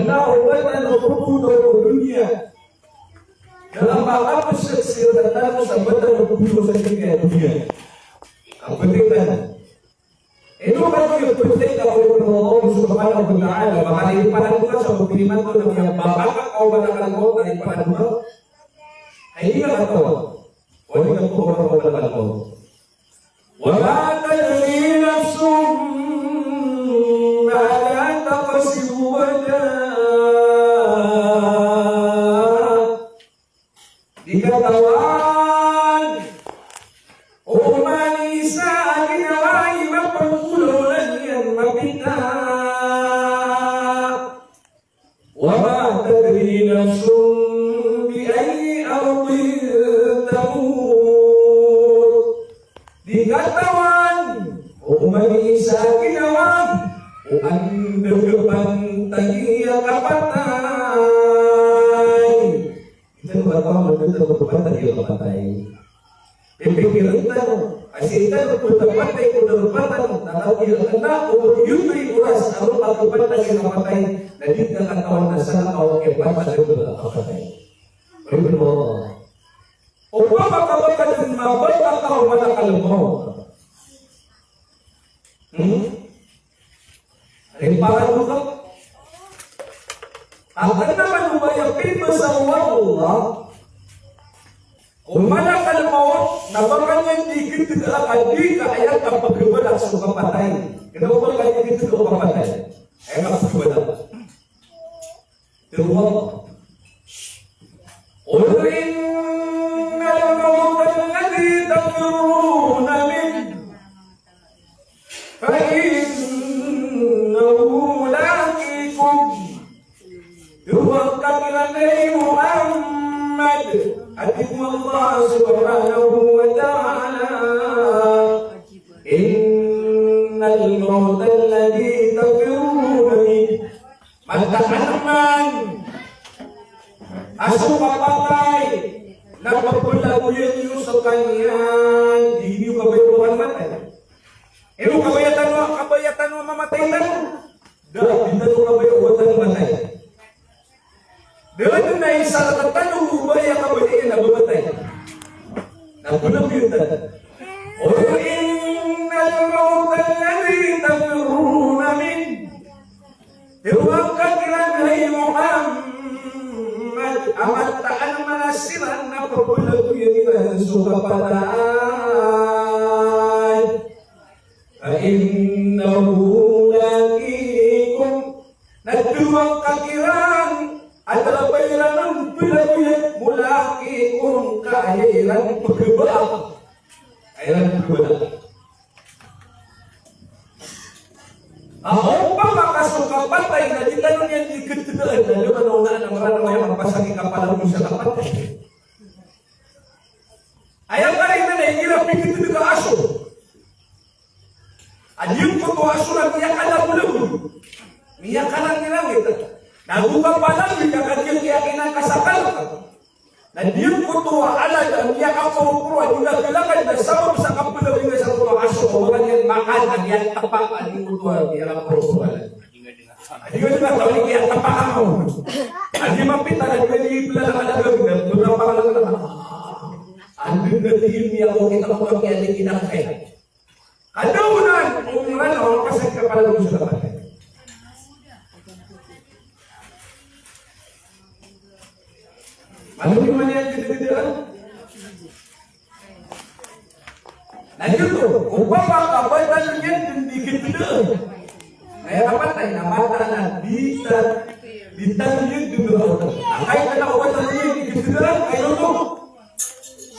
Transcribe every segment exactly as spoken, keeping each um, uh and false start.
Tao ba tano photo ko doniya. Dalam ba kapos sa sira tano sa ba tano photo sa sira doniya. Kapatid tano. Ino ba ito ipatay ka ko Allah Subhanahu wa Ta'ala, maka di panandukan sa pagpiliman ko na miyabaka ka o ba na kalmo, na di panandukan. Ay, di nga katawa. O, di nga katawa, di nga katawa. Wa ma tadri nafsun madha taksibu ghadan. Di katawan o oman i isa a ginawa i mapangolawla niyan mapita. Wa ma tadri nafsun bi ayyi ardin tamut. Di katawan o oman i isa a ginawa o anda kapantag iyan kapatay. Di tano katawan o anda kapantag iyan kapatay. Pipikirn tano a sii tano pn kapatay ko darpa tano na kagiya kna o giyoto i oras a roo ka kapantag iyan kapatay, na di tano katawan na salakaw a kiyapantag iyan kapatay. Aya bo, opama ka ba ka dn mabaka ka o malakal mawt. Hmm? Aya bo, a kna man o ba aya pmbasa o Allah o malakal mawt na ba ka niyan di gtgaa ka di ka aya kapagabala so kapatay. Kna o ba ka di gtgaa o kapatay, aya kapagabala. Aya bo, qul innal mawta alladhi tafirruna minhu fa innahu mulaqikum. Aya bo a kagiya, hay Muhammad, a tig o Allah subhanahu wa ta'ala, innal mawta alladhi tafirruna minhu. Mataan man a so kapatay na pphalagoyan iyo skaniyan, di niyo kabaya o matay. Ino kabaya tano, kabaya tano a mamatay tano? Da, di tano kabaya o matay. Da dn a isa rktano o ba aya kabaya iyan a mamatay. Na pphalagoyan tano. Qul innal mawta alladhi tafirruna minhu. Aya bo a kagiya, hay Muhammad, a mataan man a siran na pphalagoyan iran so kapatay. Fa innahu mulaqikum. Na aya bo a kagiya, a da a ba iran pphalagoyan, mulaqikum, ka aya iran pkhabaa. Aya iran pkhabaa. A opama ka so kapatay na di tano niyan di gtgaan, na di tano niyan di gtgaan, na di tano niyan di gtgaan, na di tano niyan di gtgaan, na di tano niyan di gtgaan. Aya karinan na igira pigtdg a aso a giyangkoto a aso na miyakalagolag, miyakalangilangi. Na go ka palangi ka kagiya kiyakinan ka sa kalk. Na giyangkoto a alad a miyakaporoporo a di na kalakad na sabap sa kapalagoyan sa koto a aso, a ba ka niyan makan a miyatpa a giyangkoto a miyakaporoporo a alad. Di ka dn mataw, di ka dn mataw. Di mapita na di ka dn mapita na di ka dn mapita. Anda na di niyan ko kita ko kaya di kinakay. Kada onan, onan, o pasal ka pala ko sa kapatay. Ano yung mali ang ganda-ganda? Na giyoto, opama ka ba tano niyan dn di gtgaan. Na aya kapatay na mataan a di ta, di tano niyan dn di gtgaan. Angkaya na o ba tano niyan di gtgaan, aya oto.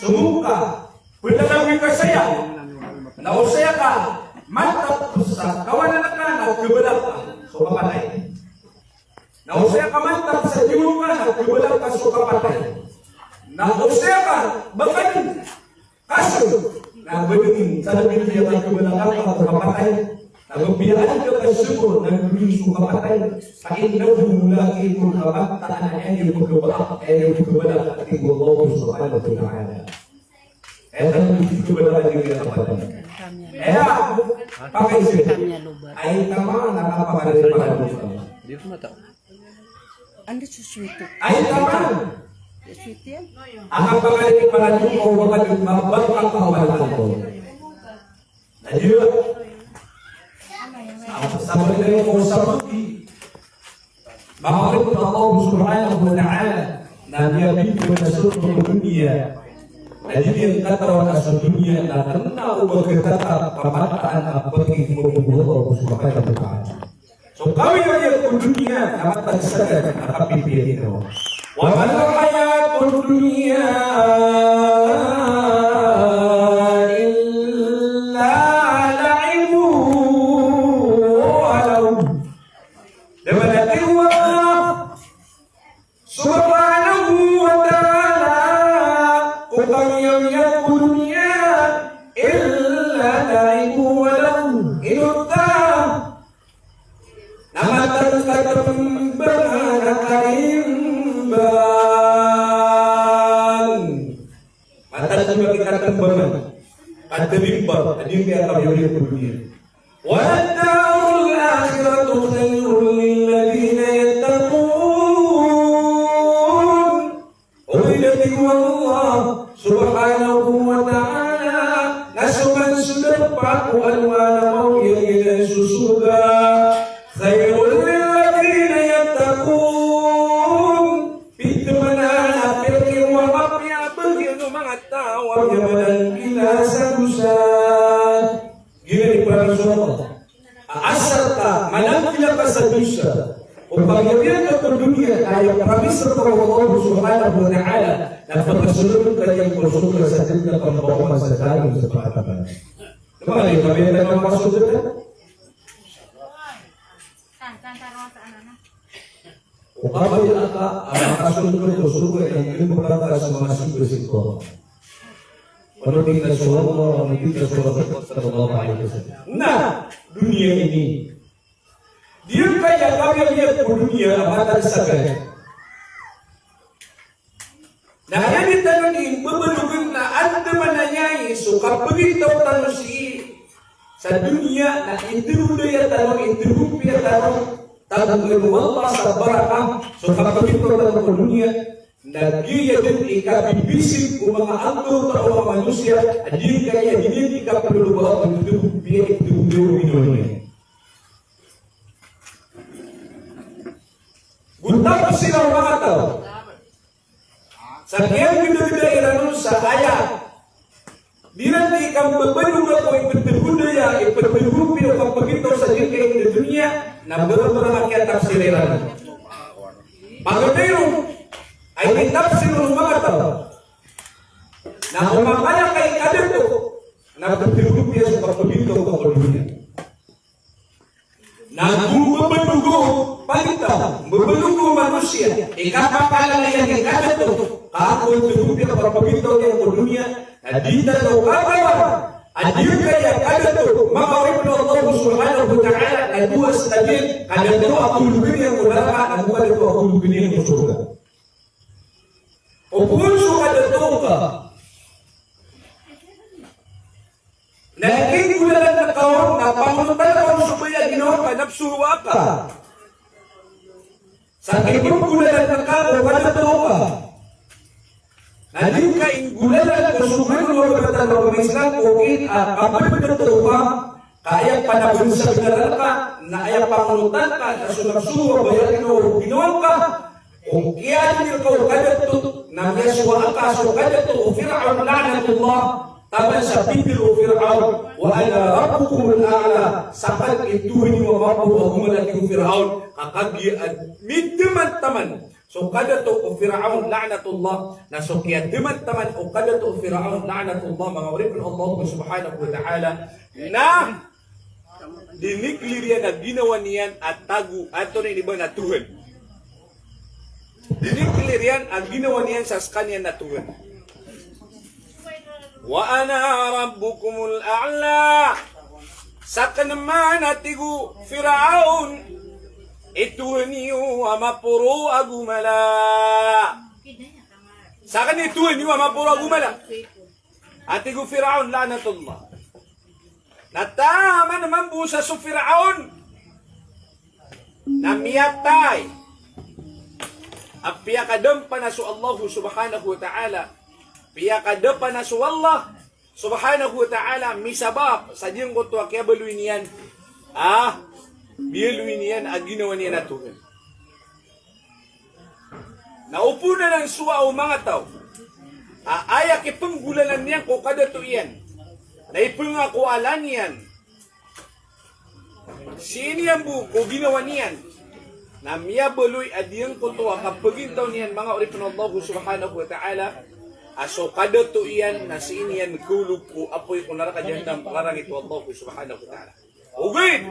Somoka, pdalawi ka saya. Na o saya ka mantap sa kawanan ka na khabalak ka so kapatay. Na o saya ka mantap sa diwa ka na khabalak ka so kapatay. Na o saya ka ba ka dn kaso na ba dn sa dn iya ka khabalak ka so kapatay. Na ba biyaan ka ka sokor na dn so kapatay. Fa innahu mulaqikum, ka mataan a aya niyo khabalak, aya niyo khabalak, a tig o Allah subhanahu wa ta'ala. Aya tano di khabalak a di kapatay. Aya, pakaiza. Ay tama na kapakari para dito. Di ko mataw. Anda susuwit? Ay, tama. Susuwit iyan. Aka pangadi, pangadi ko, pangadi, mabangka ka, mabangka ko. Adi ba? Sa, sa pagdari ko sa pagdi. Makaorip ko Allah Subhanahu wa Ta'ala. Na miyabid ko na sa dunya. Adi ba, katawan a sa dunya na kena o ba kena pamataan a pagdi ko Allah Subhanahu wa Ta'ala. So, kawiyawiyag ko dunya na mataan sa kena a kapipiya ino. Wa mal hayatud dunya illa la'ibun wa lahw. Da man a tig o Allah Subhanahu wa Ta'ala, o kawiyawiyag ko dunya, illa la'ibun wa lahw. Ino ta? Na mataan ka tembangan a karimban. Mataan ka tembangan a karimban. Adi ba, adi ba kawiyawiyag ko dunya. Wa lad-darul akhiratu khayrun lilladhina yattaqun. Oway, tig o Allah Subhanahu wa Ta'ala, na so man so darpa ko alongan a maori iyan so sorga, khayrun lilladhina yattaqun. Pitharo man a pitharo a mapiya a bagian o manga taw a miyamanan kina sa dosa. Giyanan i pitharo o Allah. A asar ka manangkila ka sa dosa, o pagiyawiyag ka ko dunya, aya promise rka o Allah Subhanahu wa Ta'ala, na pakasolod ka iyan ko sorga sa di ka mbaoma sa dagon sa pakatawan. Di ba, di ba, di ba, di ba, di ba, O kabaya aka a makasold ko sorga iyan, iyan ko pangkas a makasold ko sorga. Panood kita so Allah, panood kita so Rasul sallallahu alaihi wasallam. Na dunya ini. Di kaya kami lihat ko dunya a mataan sa kaya. Na aya di tano di mbabalogan na andamanaya i so kapagitaw tano sii sa dunya na intirodaya tano, intiropiya tano, tago o Allah sa barakah, so kapagitaw tano ko dunya, na giya den i kabibisig o manga anggawta o manga manosiya a di kaya di niyan di kapagitaw o intiropiya, intiropiya o ginawa niyan. Go tafsir o manga taw. Sa kiyagdagda iran on sa ayat. Di iran di kambabaloga ko iptbudaya, iptbudaya o kapagitaw sa giyangkai a dunya, na barabarang a kiyatafsir iran. Pagari ron, ay itafsir o manga taw. Na o manga kaya kay kadato, na ptbudaya so kapagitaw ko dunya. Na go mbabaloga o pagitaw, mbabaloga o manosiya i kapakalalaan iyan i kadato, ka ago tbobobia a kapagitaw iyan ko dunya, na di tano katawan a di kaya kadato, makaorip o Allah Subhanahu wa Ta'ala, na dowa sa tabiyan, kadato a kologan iyan ko naraka, na go kadato a kologan iyan ko sorga. O kon so kadato ka. Na aya kinggolalan ka on na pangonotan ka on so baya a ginawa ka, na psowa ka. Sa kinggolalan ka o kadato ka. Na di ka inggolalan ko so manga kababatan o Islam ko kit a kapagdato ka. Ka aya panagon sa bnar ka, na aya pangonotan ka, na so na psowa a baya a ginawa ka. O kiyaadn rka o kadato, na miyasowa ka so kadato o Fir'aun la'natullah, taman sa pitharo o Fir'aun, "Wa ana rabbukumul a'la," sakn i Tohan iyo a maporo ago mala, tig o Fir'aun, ka kagiya a midamantaman so kadato o Fir'aun la'natullah, na so kiyadamantaman o kadato o Fir'aun la'natullah, manga oripn o Allah Subhanahu wa Ta'ala, na diniklir iyan a ginawa niyan a tago, antonaa ini ba, na Tohan. Diniklir iyan a ginawa niyan sa skaniyan na Tohan. "Wa ana rabbukumul a'la." Sakn man, a tig o Fir'aun, i Tohan iyo a maporo ago mala. Sakn i Tohan iyo a maporo ago mala. A tig o Fir'aun la'natullah. Na taman mambo sa so Fir'aun na miyatay. a piyakadampan a so Allah subhanahu wa ta'ala, piyakadampan a so Allah subhanahu wa ta'ala, misabap sa giyangkoto a kiyabaloy niyan a biyaloy niyan a ginawa niyan a tohan. Na opama na so a o manga taw a aya kipenggolalan iyan ko kadato iyan, na ipengakoala niyan sii niyan bo ko ginawa niyan, na miyabaloy a giyangkoto a kapagintaw niyan, manga oripn o Allah subhanahu wa ta'ala, a so kadato iyan na sii niyan kaolog ko apoy ko naraka jahannam, rarangit o Allah subhanahu wa ta'ala. Ogaid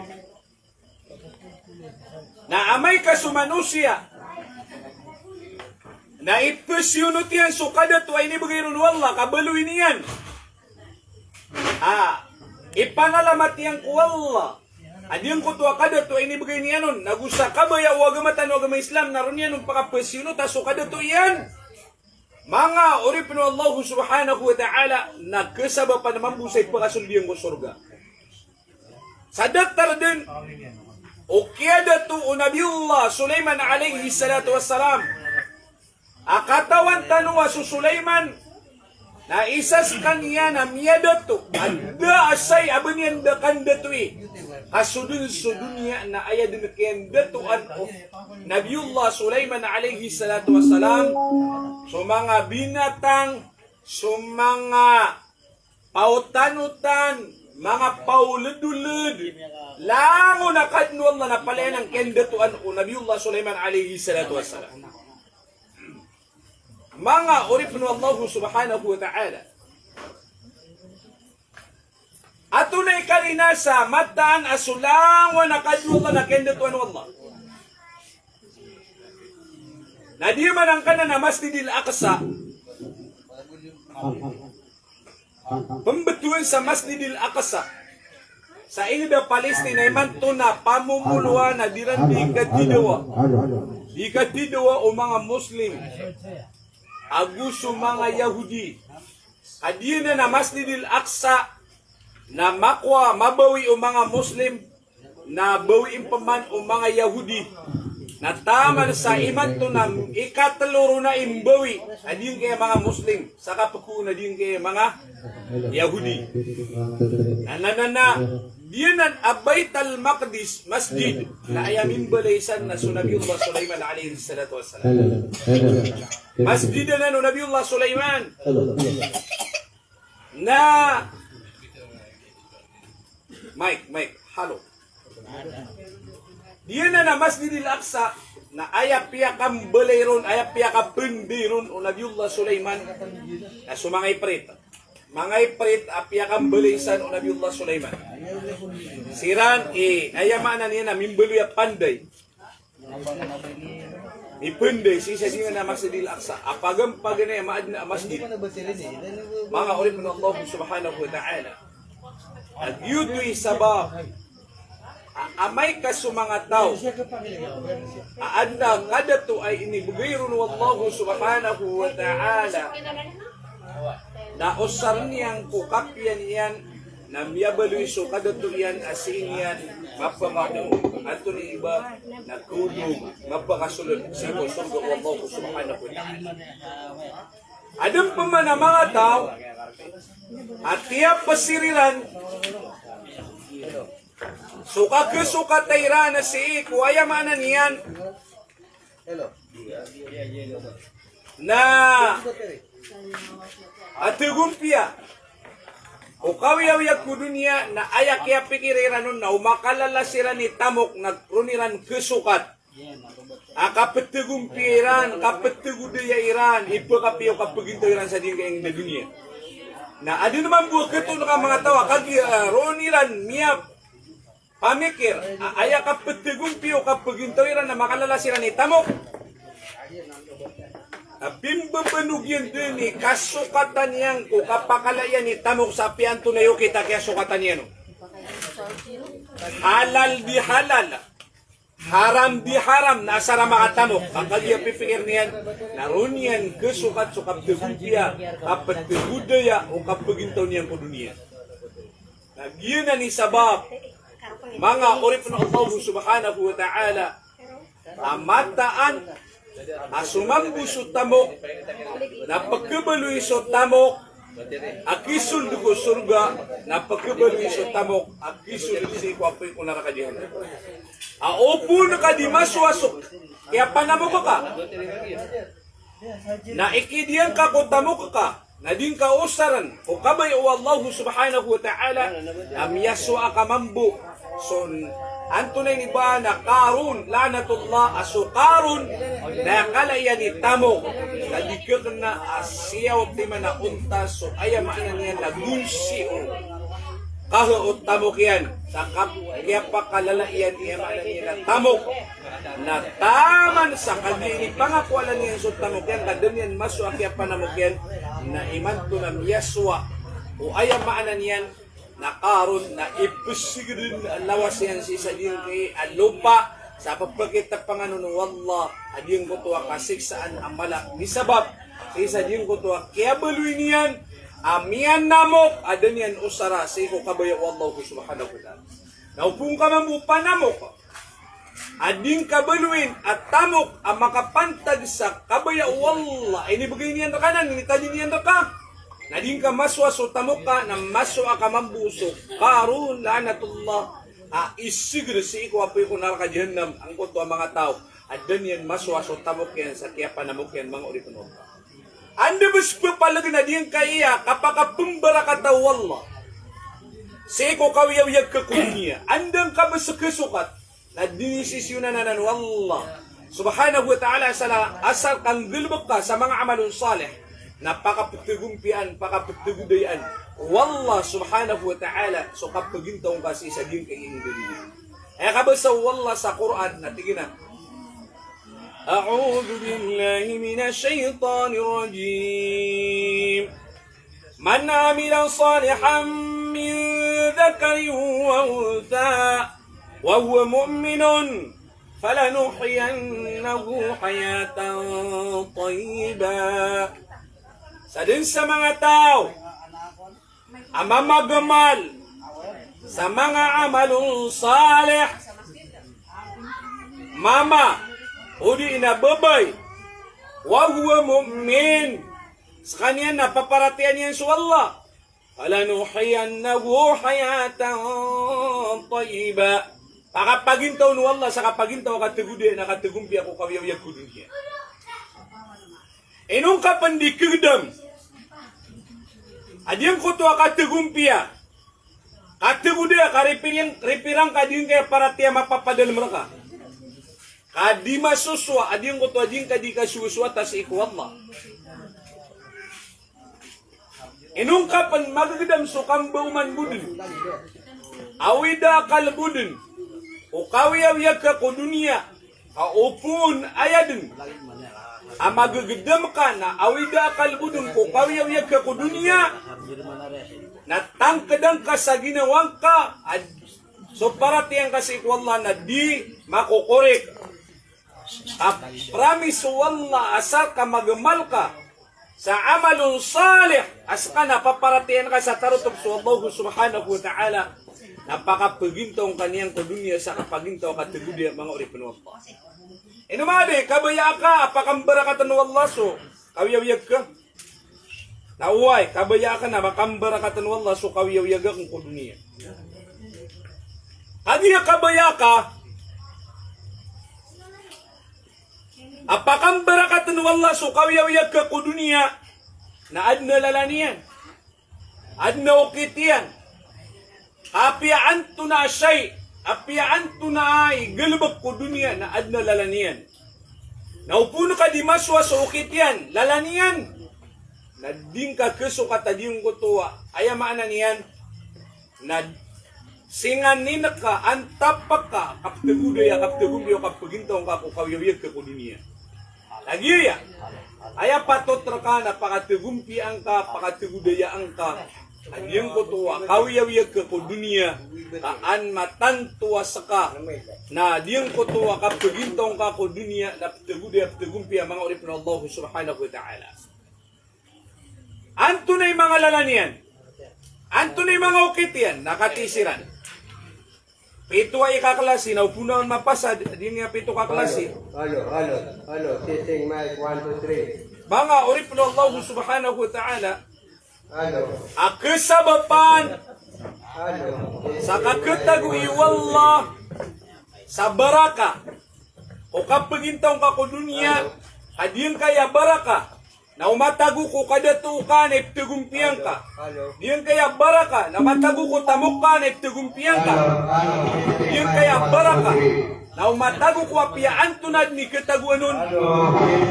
na amay ka so manosiya na ipesiyonot iyan so kadato a inibegay ron o Allah, kabaloy niyan a ipanalamat iyan ko Allah a giyangkoto a kadato a inibegay niyan on, nago sa kabaya o agama tano a agama Islam, na ron iyan on pakapesiyonot a so kadato iyan, manga oripn o Allah subhanahu wa ta'ala, na kesabapan mambo sa ipakasold iyan ko sorga. Sa datar den o kiyadato o Nabiyullah Sulaiman alayhis salatu wassalam, a katawan tano a so Sulaiman na isa skaniyan a miyadato a da a saya a ba niyan da kandatoi. Ka so den so doniya na aya den kiyandatoan o Nabiyullah Sulaiman alayhis salatu wassalam, so manga binatang, so manga paotanotan, manga paoledoled, langon a Kadnan o Allah na palaya anan kiyandatoan o Nabiyullah Sulaiman alayhis salatu wassalam. Manga oripn o Allah subhanahu wa ta'ala, antonaa i karina sa mataan a so langon a Kadnan o Allah na kiyandatoan o Allah? Na di man angkanan a Masjidil Aqsa. Pembetowan sa Masjidil Aqsa sa inged a Palestine a imanto na pamomoloan a di ran di katidawa, di katidawa o manga Muslim ago so manga Yahudi. Ka giyanan a Masjidil Aqsa na makowa, mabawi o manga Muslim, na bawiin pman o manga Yahudi. Na taman sa imanto na ikatelo ron a imbawi a giyangkaya manga Muslim sa kapeko na giyangkaya manga Yahudi. Na, na, na, na, giyanan a Baital Maqdis, masjid, na aya mimbalay san na so Nabiyullah Sulaiman alayhis salatu wassalam. Masjid anan o Nabiyullah Sulaiman. Na, mic, mic, halo. Giyanan a Masjidil Aqsa, na aya piyakambalay ron, aya piyakapnday ron o Nabiyullah Sulaiman, na so manga iprit. Manga iprit a piyakambalay san o Nabiyullah Sulaiman. Siran i, aya maana niyan na mimbaloy a panday. Ipnday sii sa giyangkanan a Masjidil Aqsa a pagampaganay a maaden a masjid. Manga oripn o Allah subhanahu wa ta'ala, a giyoto i sabap a amay ka so manga taw a aden a kadato a inibegay ron o Allah subhanahu wa ta'ala, na osaren iyan ko kapiya niyan, na miyabaloy so kadato iyan a sii niyan mapakadn, antonaa i ba, na kaolog, mapakasold sii ko sorga o Allah subhanahu wa ta'ala. Aden pman a manga taw a tiyapesir iran so kakesokata iran a sii ko, aya maana niyan na a tegompiya o kawiyawiyag ko doniya, na aya kiyapikir iran on na o makalala siran i tamok na ron iran kesokat a kapetegompiya iran, kapetegodaya iran, ipakapiya o kapegintaw iran sa giyangkaya doniya. Na aden mambo a ketoon ka manga taw a kagiya, ah, ron iran miyapamikir a aya kapetegompiya o kapegintaw iran na makalala siran i tamok a pimbabanog iyan den i kasokatan iyan ko kapakala iyan i tamok sa apiya antonaa i okit a kiyasokatan iyan on. Halal di halal, haram di haram, na asar a makatamok. Ka kagiya pipikir iyan na ron iyan kesokat so kapetegompiya, kapetegodaya o kapegintaw niyan ko doniya. Na giyanan i sabap, manga oripn o Allah subhanahu wa ta'ala, a mataan a so mambo so tamok na pekebaloy so tamok a kisold ko sorga, na pekebaloy so tamok a kisold sii ko apoy ko naraka Jahannam. A opama ka di masowa so kiyapanamok ka, na ikidiyan ka ko tamok ka, na di ngka osaran ko kabaya o Allah subhanahu wa ta'ala, na miyasowa ka mambo so antonaa ini ba na Qarun, la'natullah, a so Qarun na kala iyan i tamok, na di kekena a siyaw timan a onta so aya maana niyan na gonsi o kaha o tamok iyan, sa kap-, kiyapakalala iyan i aya maana niyan na tamok. Na taman sa kagiya inipangakowalan iyan so tamok iyan, ka da niyan masowa a kiyapanamok iyan, na imanto na miyasowa o aya maana niyan na Qarun, na ipesigeden a lawas iyan sii sa giyangkai a lopa, sa pepakitepangan on o Allah a giyangkoto a kasiksaan a mala, misabap sii sa giyangkoto a kiyabaloy niyan a miyanamok a da niyan osara sii ko kabaya o Allah subhanahu wa ta'ala. Na opama ka mambo panamok a di ngka baloyin a tamok a makapantag sa kabaya o Allah a inibegay niyan reka anan, initadin iyan reka, na di ngka masowa so tamok ka, na masowa ka mambo so Qarun, la'natullah, a iseged sii ko apoy ko naraka Jahannam angkoto a manga taw a da niyan masowa so tamok iyan sa kiyapanamok iyan, manga oripen o Allah. Anda ba so pepalegen a di ngka iya kapakapembarakata o Allah sii ko kawiyawiyag ka ko doniya? Anda ngka ba so kesokat na dinisisiyonan anan o Allah subhanahu wa ta'ala, asal, asal ka nggalebek ka sa manga amalon salih, na pakapetegompiyaan, pakapetegodayaan o Allah subhanahu wa ta'ala so kapagintaw ngka sii sa giyangkai a doniya. Aya kabasa o Allah sa Qur'an na tig iyan a, أعوذ بالله من الشيطان الرجيم. من عمل صالحا من ذكر وأنثى وهو مؤمن فلنحيينه حياة طيبة. Sa den sa manga taw a mamagemal sa manga amalon salih, mama odi na babay, wa huwa mu'min, sekaniyan na paparatiyayaan iyan so Allah, falanuhyiyannahu hayatan tayyibah. Pakapagintaw o Allah sa kapagintaw a kategoda na kategompiya ko kawiyawiyag ko doniya. Ino ngka pen di kegedam a giyangkoto a kategompiya, kategoda, karipirang, ripirang ka di ngka paratiyaya mapapadalem reka, ka di masosowa a giyangkoto a di ngka di kasowasowata sii ko Allah. Ino ngka pen magegedam so kambaoman bo den, awida akal bo den ko kawiyawiyag ka ko doniya, ka opama aya den a magegedam ka na awida akal bo den ko kawiyawiyag ka ko doniya, na tangkeda ngka sa ginawa ngka a so paratiyaya ngka sii ko Allah na di makokorek. A promise o Allah a asal ka magemal ka sa amalon salih a seka na paparatiyayaan ka sa tarotop so Allah subhanahu wa ta'ala, na pakapegintaw ngka niyan ko doniya sa kapagintaw a kategoda, manga oripen o Allah. Ino man i kabaya aka a pakambarakaten o Allah so kawiyawiyag ka? Na oway, kabaya aka na makambarakaten o Allah so kawiyawiyag aken ko doniya. Kagiya kabaya aka a pakambarakaten o Allah so kawiyawiyag ka ko doniya, na aden a lalan iyan, aden a okit iyan. Apiya antonaa a shay, apiya antonaa i galebek ko doniya na aden a lalan iyan. Na opama ka di masowa so okit iyan, lalan iyan, na di ngka kesokat a giyangkoto a, aya maana niyan na singanin ka, antap ka, kapetegodaya, kapetegompiya, kapegintaw ngka ko kawiyawiyag ka ko doniya. Lagid aya, aya patot reka na pakategompiyaan ka, pakategodayaan ka a giyangkoto a kawiyawiyag ka ko doniya, ka an matanto a seka na giyangkoto a kapegintaw ngka ko doniya na petegodaya, petegompiya, manga oripen o Allah subhanahu wa ta'ala. Antonaa i manga lalan iyan? Antonaa i manga okit iyan? Na katii siran Pito a ikaklasi, na o pn a mapasad, di niyan pito kaklasi. Hello, hello, hello. Testing mic, one, two, three. Manga oripn o Allah subhanahu wa ta'ala, a kasabapan sa kakatago iyo o Allah sa baraka ko kapagintaw ngka ko doniya, ka di ngka aya baraka na o matago ko kadato ka na iptagompiya ngka. Di ngka aya baraka na matago ko tamok ka na iptagompiya ngka. Di ngka aya baraka na o matago ko apiya antonaa dn i katagoan on.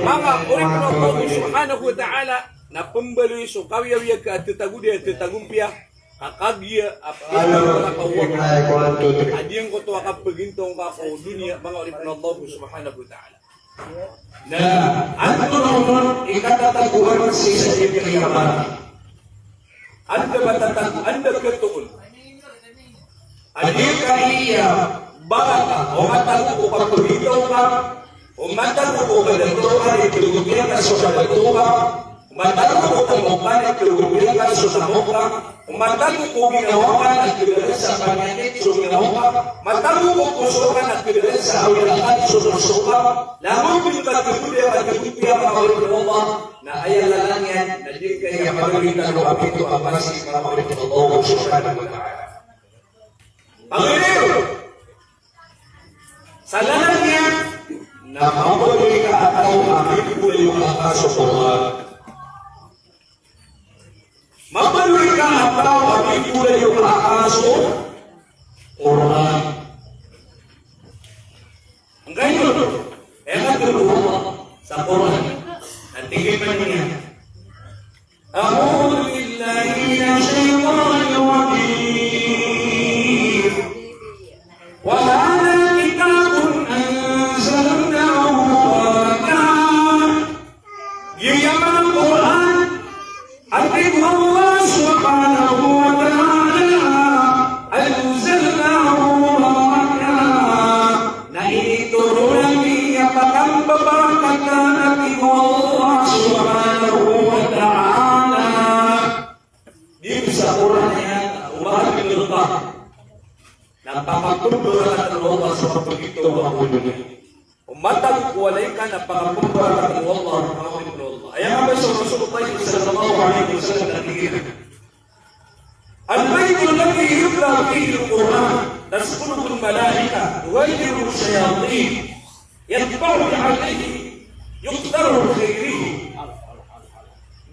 Manga oripn o Allah subhanahu wa ta'ala, na pmbaloy so kawiyawiyag ka a tatago di a tatagompiya, ka kagiya a piyakabaraka o Allah a di ngkoto a kapagintaw ngka ko doniya, manga oripn o Allah subhanahu wa ta'ala. Na antonaa onon i katatagoan sii sa di ngka aya baraka? Anda ba tatago, anda katoon a di ngka aya baraka o matago ko kapagintaw ka, o matago ko kadato ka na iptagompiya ngka so kadato ka, o matago ko tamok ka na iptagompiya ngka so tamok ka, o matago ko ginawa ka na kadadan sa panyakit so ginawa ka, matago ko poso ka na kadadan sa awida ka so poso ka, langon dn ka tagompiya, ka tagompiya, manga oripn o Allah, na aya lalan iyan na di ngka aya pagari tano a pito a pasi, manga oripn o Allah subhanahu wa ta'ala. Pangni, sa lalan iyan na mabaloy ka a taw a mipolayoka so Qur'an. Mabaloy ka a taw a mipolayoka so Qur'an. Angkaino? Aya katharo o Allah sa Qur'an. Na tig iyan man iyan, أعوذ بالله من الشيطان الرجيم. وهذا كتاب أنزلناه مبارك. Giya man a Qur'an a tig o Allah subhanahu wa ta'ala, أنزلناه مباركا. Na initoron ami a pakambabarakatan, a tig o Allah subhanahu wa ta'ala. Di sa Qur'an iyan, o ba a di ngka na pakapmbarakatan o Allah sa kapagito a ko doniya. O matago ko walay ka na pakapmbarakatan o Allah, pakapmbarakatan o Allah. Aya mabasa o Rasulullah sallallahu alaihi wasallam na tig iyan, البيت الذي يتلى فيه القرآن تسكنه الملائكة تهجره الشياطين يتبعه عليه يقترح خيره.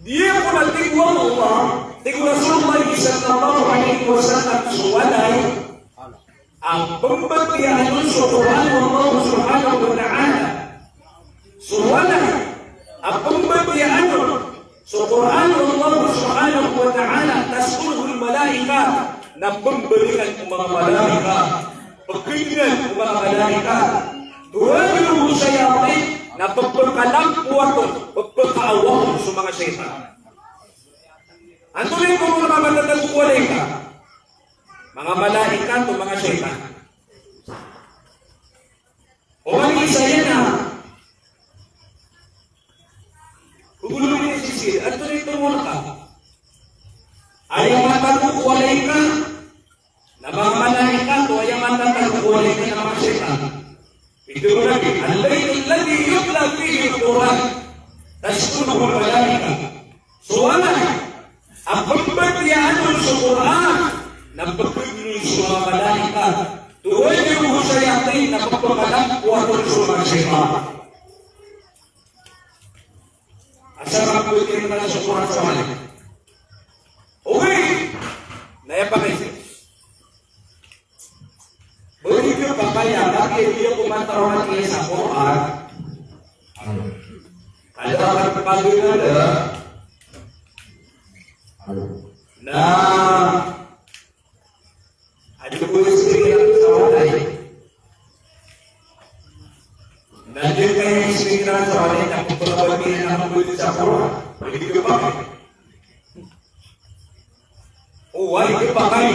Di ko na tig o Allah, tig o Rasulullah sallallahu alaihi wasallam, so walay a pmbatiyaan on so Qur'an o Allah subhanahu wa ta'ala. So walay a pmbatiyaan on so Qur'an o Allah subhanahu wa ta'ala, تسكنه الملائكة, na pmbalingan o manga malaikat, pkhaningan o manga malaikat, تهجره الشياطين, na pphakalampowan on, pphakaawaan on so manga shaytan. Antonaa i pmamataan a matatago ko walay ka? Manga malaikat o manga shaytan. O manga isa iyan na, pagoloy iyan sii, antonaa i tomo ngka? Aya matago ko walay ka na manga malaikat, o aya matatago ko walay ka na manga shaytan. Pitharo o Nabi, البيت الذي يتلى فيه القرآن تسكنه الملائكة. So walay a pmbatiyaan on so Qur'an na pkhaningan on so manga malaikat. تهجره الشياطين, na pphakalampowan on so manga shaytan. Asar a pmbatiyaa so Qur'an sa walay. Ogaid na aya pakaiza, ba di khapakay a kagiya di ako mataroon a tig iyan sa Qur'an, ka da a kapagingada na adi ko ispikir sa walay. Na di ka ispikir sa walay na pagpapagingada na pagpapagingada sa Qur'an. Di khapakay. O, aya khapakay.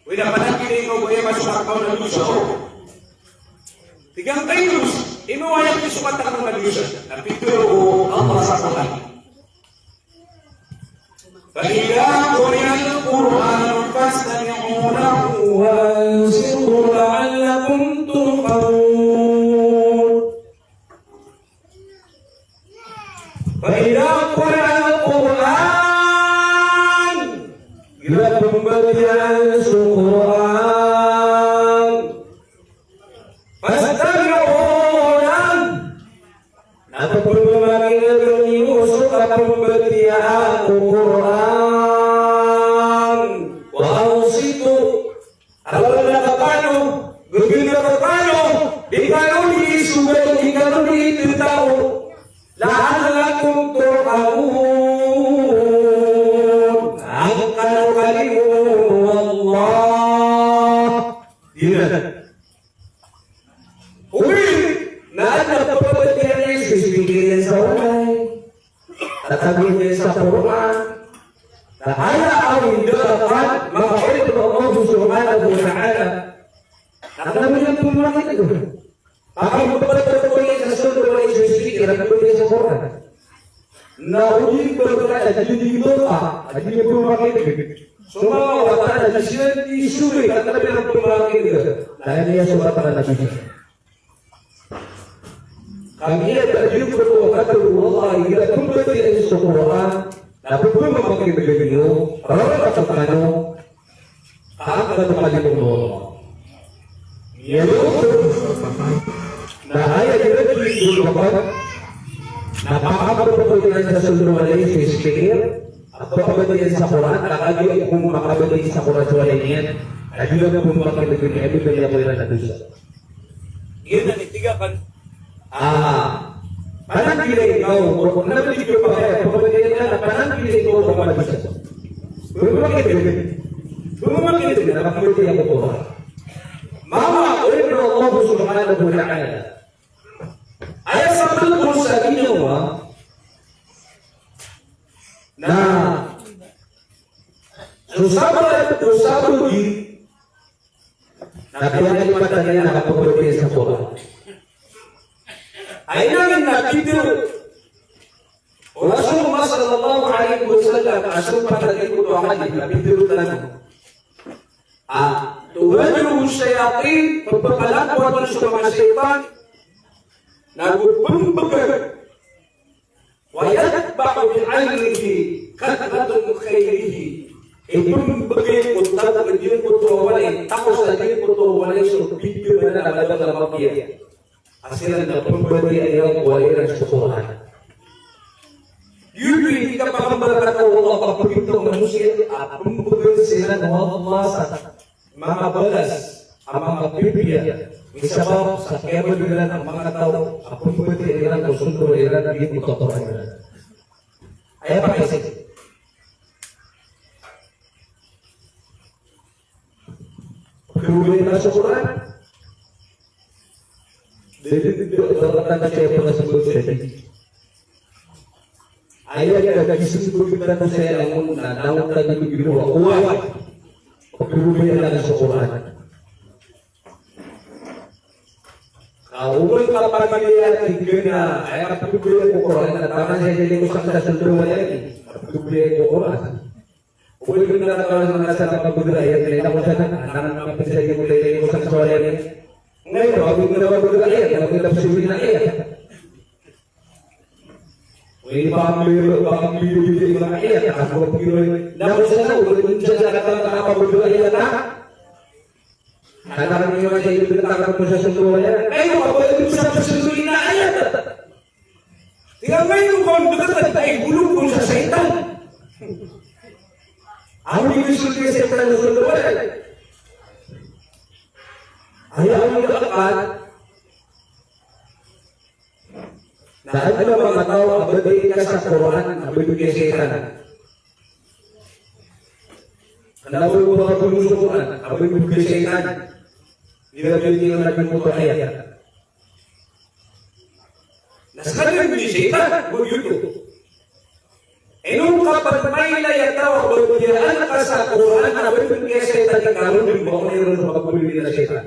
Wida panangkini ko ba aya masok a kaon a dosa, o. Tig iyan ka ino, ino aya kisokat a kaon a dosa? Na pitharo o Allah sa Qur'an, فإذا قرئ القرآن فاستمعوا له وأنصتوا Fa idha quri'a al-Qur'an, igira pmbatiyaa so Qur'an, fastami'u lahu, na pphamakin'ga niyo so kapmbatiyaa ko Qur'an, wa ansitu, Apiya na kano, gagana kano, di kano di isogay, di kano di itataw. La'allakum turhamun. An kano kalimo o Allah. Di na. Ogaid na adn a pphatiyaa iyan so speaker iyan sa walay. Tatago iyan sa Qur'an. Na aya a indakan, makaorip o Allah subhanahu wa ta'ala. Na kna ba niyan pmakin'ga. Pakapphatiyaa iyan sa sold o walay so speaker, na pphatiyaa iyan sa Qur'an. Na odi ba ka, odi ba ka, odi ba ka pmakin'ga. So manga wata na di siran di isogay, ka kna ba niyan pmakin'ga. Na aya niyan so wata na di siran. Kagiya ba di ko to katharo o Allah, igira pmbatiyaa iyan so Qur'an, na pphamakin'ga niyo, rarata kano, an kano kalimo o Allah. Ino, na aya igira di ko katharo, na pakapphatiyaa iyan sa sold o walay so speaker, a pphatiyaa iyan sa Qur'an, na kagiya ko makabatiya sa Qur'an so walay niyan, na di na pphamakin'ga niyan, a di na niyan ko iran a dosa. Giyanan i tig akn a, ah, pananggilai ngka o, o, na ba di ko pakay, pagpagilai ngka na pananggilai ngka o ba ka mabisa. Pagpagilai, pagpagilai na pagpagilai ako ko. Mama, o Allah subhanahu wa ta'ala. Aya sabap ko sa inyo, ah, na so sabap, so sabap di Na piyalipatan iyan a kapagpatiya sa Qur'an. Aya nan na pitharo o Rasulullah sallallahu alaihi wasallam, a so pitharo tano a hadith, na pitharo tano a, tuhajiruhu shayatin, pphapalangkowan so manga shaytan, na go pmbgan Wa yatba'u bi 'aynihi kathrata khayrihi. Ipmbgay ko taw a giyangkoto a walay, takos a giyangkoto a walay so bibiyaan a mababa a mapiya. A siran na pmbatiyaa iran ko walay iran so Qur'an. Giyoto i kapakambarakat o Allah a pagintong a manosiya a pmbgan siran o Allah sa manga balas a manga pipiya, misabap sa kiyabaloy iran a manga taw a pmbatiyaa iran ko sold o walay iran, di ko totoro iran. Aya pakaiza. Pagkharoon iran so Qur'an. Dadi, dadi, dadi, dadi, dadi, dadi, Aya kagiya sii ko pitharo saya langon na langon tano ginawa ko oway. Pagkharoon iran so Qur'an. Ka oman ka pamilya tig iyan a aya kapagdaya ko Qur'an na taman saya dili ko sakta sa duwa lagi. Pagkharoon ko Qur'an. Oman ka na kawan na sa kapagdaya na ina ko sana, anak na kapagdaya ko daya ko sakta sa duwa lagi. Ngayon, ako na kapagdaya, ako na kapagdaya. Ini pamilya, pamilya, pamilya, pamilya, ako pamilya. Na ko sana, ako pamilya, ako pamilya. Katakan iyo nga sa iyo, katakan ko sa sundo aya. Ay, ako pamilya, sa sundo ina aya. Tingnan mo yung kung dito tayo, bulong ko sa setan. Ako di ko sundo sa setan sa sundo aya. Ay, ako yung kakat. Na adn a manga taw a batiyaa ka sa Qur'an a batiyaa ka sa setan. Kna ba o ba ka bolong so Qur'an a batiyaa ka sa setan. Di ka batiyaa na giyangkoto a ayat. Na skaniyan i setan, ba giyoto. Ino ka pn mailay a taw a batiyaan ka sa Qur'an a batiyaa ka sa setan, ikaroon dn ba on iron sa pagpapalaya a setan.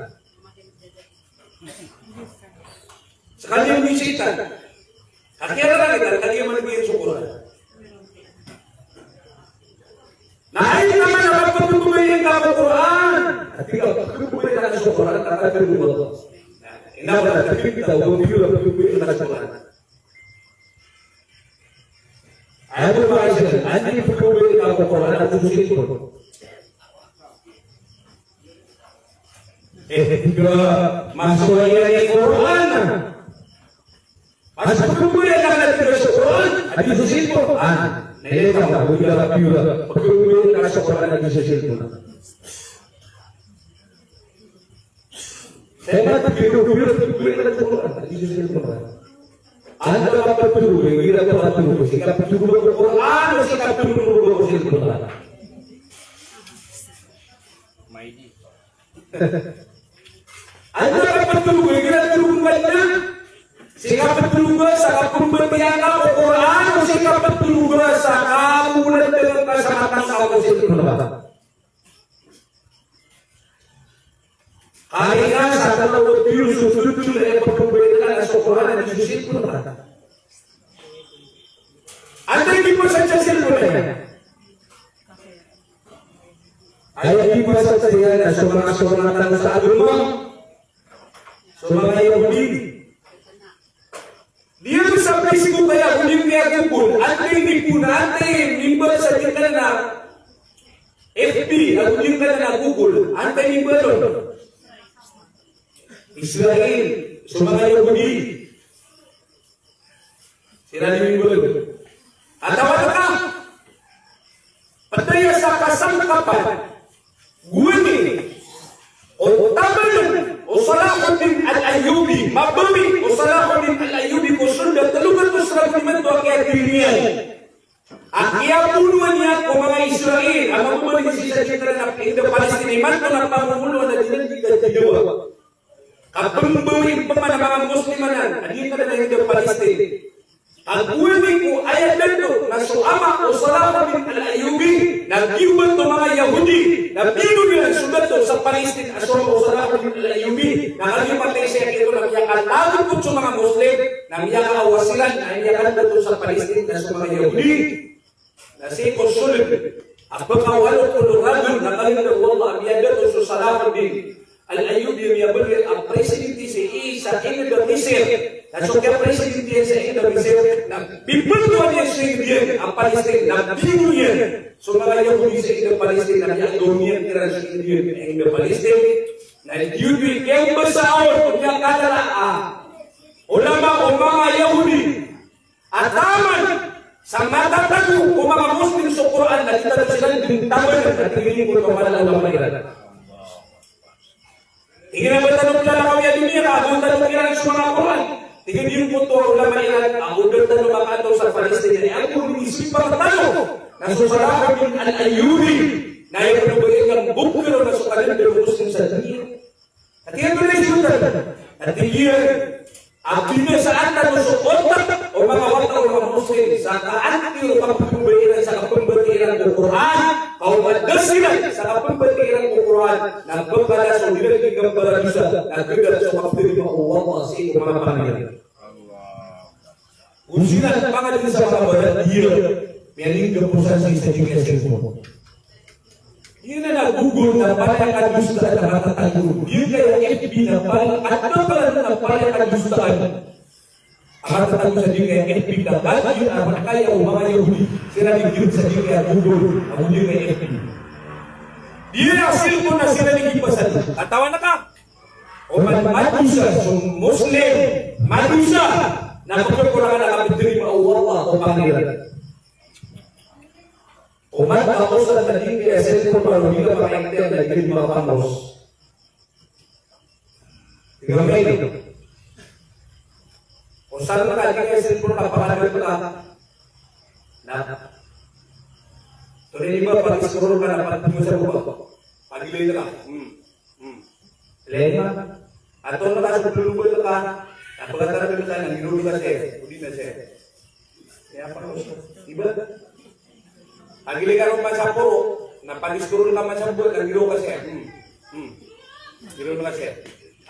Skaniyan i setan. Kagiya ka na, kagiya man a batiyaa so Qur'an. Na aya taman a pagpapalaya ka ko Qur'an. Ati ka pagpapalaya ka so Qur'an, a pagpapalaya ka. Ina ba na, ati ka pagpapalaya ka so Qur'an. Aya bo ba isa, anda i pkhaobayan ka ko Qur'an ago so cellphone? Eh, tig a masowa iyan i Qur'an. Mas pkhaobayan ka na tig a so Qur'an, ago so cellphone. Ah, na ilay ka, pkhaobayan ka na so Qur'an ago so cellphone. Saya mati di dua puluh ribu yang ada Quran di sisi Quran. Anda dapat turun, yang tidak dapat turun, sehingga turun Quran, sehingga turun Quran. Anda dapat turun, yang tidak turun baca, sehingga turun sa kapembetian Quran, sehingga turun sa kamulan dengan kasangatan Quran. Kaya sa kala o Diyos so tutol a ipagkabaya ka na so Qur'an a di so cellphone ka. Antaa i kipasad sa cellphone ka? Aya kipasad sa iyan na so manga, so manga tano sa agama, so manga Yahudi. Di iyan sa Facebook aya, odi na Google, antaa i mipona, antaa i mimbasa di kna F B, odi na kna Google, antaa i mimbaloy? Israel, so manga Yahudi. Siran i mimbaloy. Atawa ka, pd aya sa kasangkapan, gowani o taman o Salahuddin Al-Ayyubi, mabami o Salahuddin Al-Ayyubi ko sold a tlo gatos ragon imanto a kiyatiri niyan. A kiyabonoa niyan ko manga Israel a mababaloy sii sa giyangkanan a Indo-Palestine imanto na pamomoloan a di niyan di katidawa. Kapembawai pman a manga Muslim anan a giyangkanan a Indo-Palestine. Ka gowani ko aya dato na so ama o Salahuddin Al-Ayyubi na giyobat o manga Yahudi na binonoy iran so dato sa Palestine a so ama o Salahuddin Al-Ayyubi na kagiya matay sii a giyoto na miyakalagot so manga Muslim na miyakaawa siran na miyakadato sa Palestine na so manga Yahudi. Na sii ko sold a pkawalo polo ragon na kalindog o Allah a miyadato so Salahuddin Al-Ayyubi a miyabaloy a presidente sii sa ingd a Misir. Na so kiyapresidente iyan sa ingd a Misir na pipntoan iyan so ingd iyan a Palestine na binonoy iyan so manga Yahudi sa ingd a Palestine na miyagaw niyan kiran so ingd iyan a ingd a Palestine. Na giyoto i kiyambasa on o miyakadala a ulama o manga Yahudi a taman sa matatago o manga Muslim so Qur'an na di tano siran dn taman a tig iyan ko manga ulama iran. Tig iyan a ba tano plalakaw a doniya ka ago tano kiran so manga Qur'an. Tig iyan ko ulama iran a o da tano makataw sa Palestine a ago di sipar tano na so Salahuddin Al-Ayyubi na aya pn o ba iyan a bokero na so kadaklan a Muslim sa doniya. Ati iyan, ati iyan, a binasaan tano so otak o manga wata o manga Muslim sa kaanti o kapembatiya iran, sa kapembatiya iran ko Qur'an, ka o ba da siran sa kapembatiya iran ko Qur'an na pkala so di iran di gambara dosa na gdam so kapembatiya o Allah sii ko manga pangni iran. Go siran pangni sa manga barat iyan, miyaninggaposan sii sa giyangkaya cellphone. Iyan a Google na palaya kadosaan a matatago. Giyangkaya F B na palaya, adn a palaya, na palaya kadosaan a matatago sa giyangkaya F B na ba iyan a makaya o manga Yahudi. Siran i giyoto sa giyangkaya Google ago giyangkaya F B. Iyan a cellphone na siran i kipasad. Katawan ka? Oman madosa so Muslim, madosa na pkhakorangan a kaptharima o Allah ko pangni iran. Oman ka osan na di ka cellphone na di ka makainternet na di ka di makapangos. Tig a mail. Osan ka di ka cellphone na pakadal ka. Na. Tonaa i ba pag-scroll ka na pag-scroll ka. Pagilay ka. Hmm. Hmm. Lima. Antonaa ka so pagilay ka? Na pagkatara ka na ngiro ka sii. Odi na sii. Aya pangos. Di ba? Pagilay ka ron man sa poro, na pag-scroll ka man sa poro, na ngiro ka sii. Hmm. Hmm. Ngiro ka sii.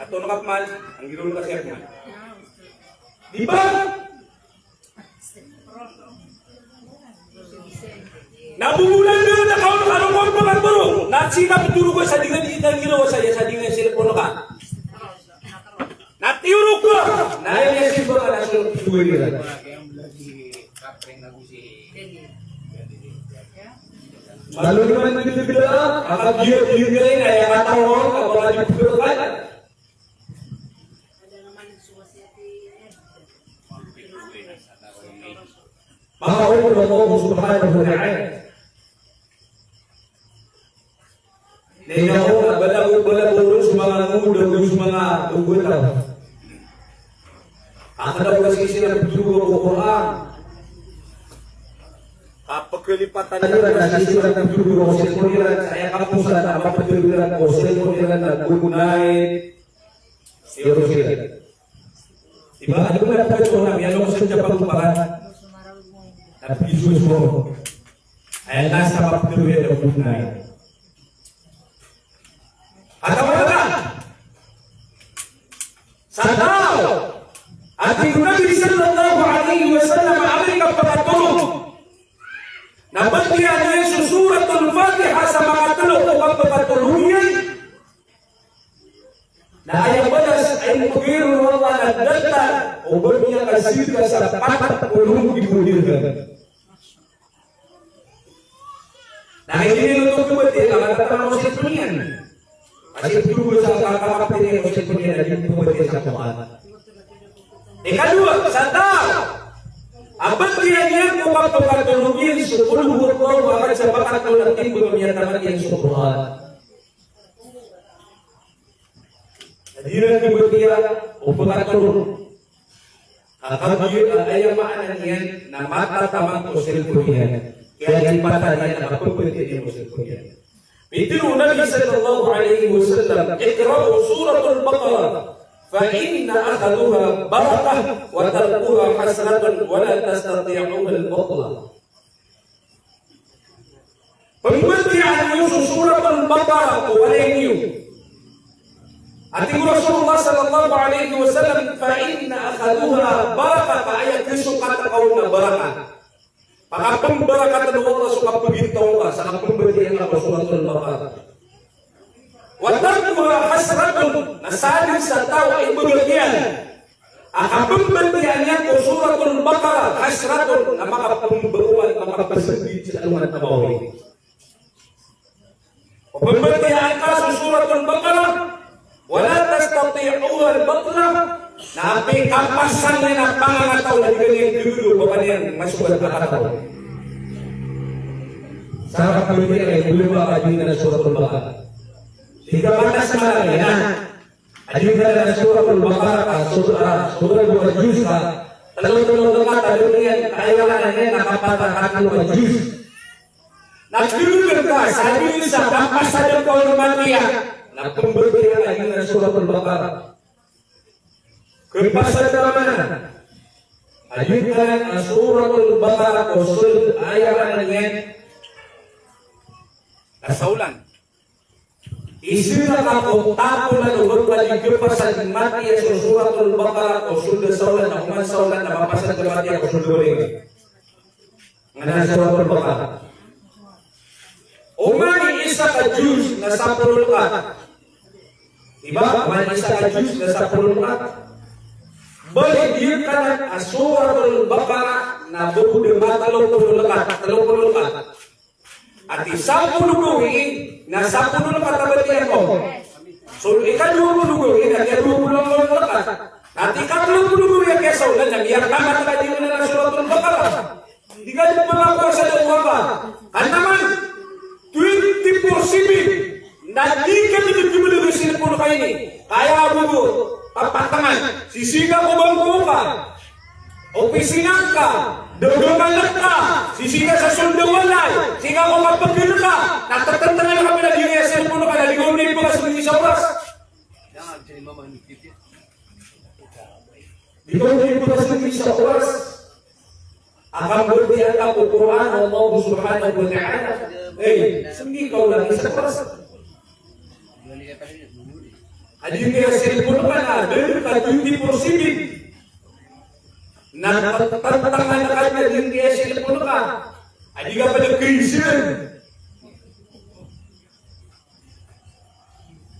Antonaa ka pman, ngiro ka sii pman. Di ba? Na bo bolan dn na kaon ka roo ko pagtoro. Na sii na ptoro ka sa di nga di ka ngiro sa iya sa di nga cellphone ka. Na tiyoro ka. Na iya simba ka na so ptoro ka. Malo iman dn a bid'ah, a kagiya-giya iyan a aya katawan ka ba di pkhailay. Makaoma o Allah subhanahu wa ta'ala. Na ino na balabaw, balabaw ron so manga ngodo, so manga ngodo. Akadaw ka sii siran pthodoga ko Qur'an. Kapkalipatan iran na sii siran pthodoga ko cellphone iran, sa aya kaposan a mapthodoga iran ko cellphone iran na good night. Sii ron siran. Di ba? Ado man a pagatoon a miyaaloy ko sa diyapag o paran. Na pizos ko. Aya na sa mapthodoga iran na good night. Atawa na, sa taw a tig o Nabi sallallahu alaihi wasallam a amay ka pakatorog na batiya niyan so Suratul Fatiha sa makatlo o kapakatorog iyan, na aya balas a inibgay ron o Allah na datar o ba niyan kasidka sa pat polo nggibo dirham. Na aya inilotok o batiya na mataman o cellphone iyan. Kasi pthodoga sa kakapatay niyan o cellphone iyan na di pmbatiya sa Qur'an. Ikadowa, sa taw a batiya niyan ko kapakatorog iyan so Qul huwallahu ahad sa makatlo na timbang a miyataman iyan so Qur'an. Di iran kabatiya o pakatorog. Ka kagiya a aya maana niyan na matataman ko cellphone iyan. Kiyalipatan iyan a kapmbatiya niyan ko cellphone iyan. Pitharo o Nabi sallallahu alaihi wasallam, "Iqra'u Suratul Baqarah, fa inna akhadhaha barakah, wa tarkuha hasratun, wa la tastati'uha al-batlah." Pmbatiyaan iyo so Suratul Baqarah ko walay niyo. Ati o Rasulullah sallallahu alaihi wasallam, "Fa inna akhadhaha barakah," ka aya kisokat ka on na barakah. Pakapmbarakatan o Allah so kapagitaw ka sa kapmbatiya ngka ko Suratul Baqarah. Wa tarkuha hasratun, na sadn sa taw a ibagak iyan a kapmbatiya niyan ko Suratul Baqarah, hasratun, na makapmbaroan, makapsmbit sa alongan a maori. O pmbatiyaan ka so Suratul Baqarah, wa la tastati'uha al-batlah, na apiya kapasan iyan a pangangataw na di ka niyan dodon, ba ka niyan masogat a kataw. Sa kapmbatiya iyan, boleh ba ka dn na Suratul Baqarah. Di ka pantas malaki na. Adi ka na Suratul Baqarah, ah, sur-, ah, sura dowa ka juz ka, tlo, tlo, tlo ka, tlo iyan, kaya ka na iyan, na kapat a tlo ka juz. Na tlo ka, sa di sa kapasad ka o matiya, na pmbatiya ka iyan na Suratul Baqarah. Kapasad ka mana? Adi ka na Suratul Baqarah, ko sura, aya ka na iyan. Na sa olan. Isira ka ko tapolan o ba ka di kapasad matiya so Suratul Baqarah ko sold a sa olan, na oman sa olan na mapasad ka matiya ko sold a wari. Ngana Suratul Baqarah. Oman i isa ka juz na sapolo rakaat. Di ba? Oman i isa ka juz na sapolo rakaat. Bali di ka na a Suratul Baqarah na bo ko di matalo polo rakaat, talo polo rakaat. Ati sapolo gawii na sapolo rakaat a batiya ko. So, ika dowa polo gawii na kiya dowa polo rakaat. Ati ika tlo polo gawii a kiya sa olan na miyakamat ka di na Suratul Baqarah. Di ka di pmakakowa sa da o Allah. Ka naman, twenty-four seven. Na di ka di di di di di di di di di. Kaya bo bo, papatangan. Sii sii ka ko bangko ka. Opisina ka, dagangan ka, sii sii ka sa sold a walay, sii ka ko kapagir ka, na tatantangan ka pn a di ka iya cellphone ka, na di ka on ipagasn sa oras. Di ka on ipagasn sa oras. A kambatiya ka ko Qur'an o Allah subhanahu wa ta'ala. Eh, sii ka on ipagasn sa oras. A di ka iya cellphone ka na, dn ka twenty-four seven. Na tatantangan ka na di ka iya cellphone ka. A di ka pd a krisis.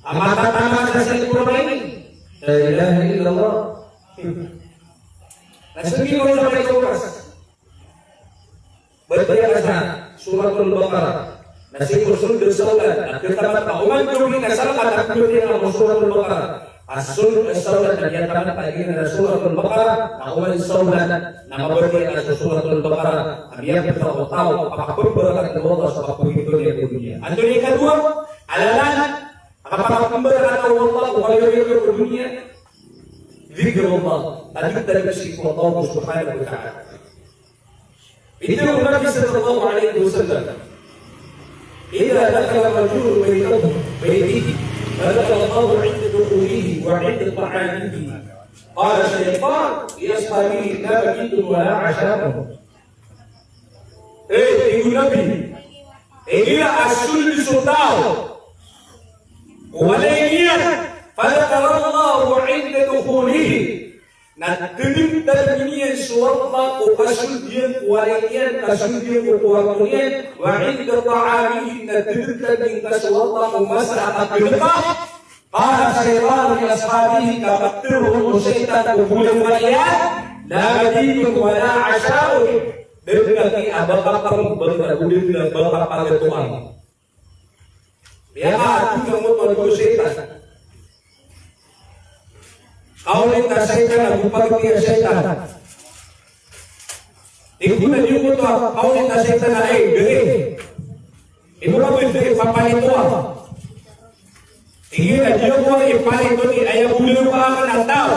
A matataman sa cellphone ka ini. La ilaha illallah. Na sii ka on sa oras. Batiya ka sa Suratul Baqarah. Na sii ko sold sa olan, na kataman ka oman gawii na salakaw na pembatiyaa ko Suratul Baqarah. A sold sa olan na miyataman ka giyanan a Suratul Baqarah, na oman sa olan na mabatiyaa ka so Suratul Baqarah, na miyapita o taw a kapembarakat o Allah sa kapagito niyan ko doniya. Antonaa i ikadowa a lalan a kapakapembarakat o Allah ko kaliyo ko doniya? Dhikrullah, tadeg-tadeg sii ko Allah subhanahu wa ta'ala. Pitharo o Nabi sallallahu alaihi wasallam, "Idha dakhala rajulun baytahu, baytihi, fa dhakara Allahu 'inda dukhulihi wa 'inda ta'amihi, qala shaytan li ashabihi, la mabitun wa la 'asha'un." Eh, tig o Nabi, igira a sold so taw ko walay niyan, fa dhakara Allahu 'inda dukhulihi, na tadeg-tadeg iyan so Allah ko kasold iyan ko walay niyan, kasold iyan ko kwarto niyan, wa 'inda ta'amihi, na tadeg-tadeg iyan so Allah ko masa a kakadeka. Qala shaytanu li ashabihi, ka pitharo o shaytan ko bolayoka iyan, la mabitun wa la 'asha'un. Da dn a kiyabakapang, ba dn a ba kapagatoan. Piyakatodang oto a tig o shaytan. Kaolin a shaytan a gopagati a shaytan. Tig o Nabi oto a kaolin a shaytan a, "Ay, gari. Ino ka ba di papalitoa?" Tig iyan a, "Di ako ipalito ni aya bolayoka akn a taw.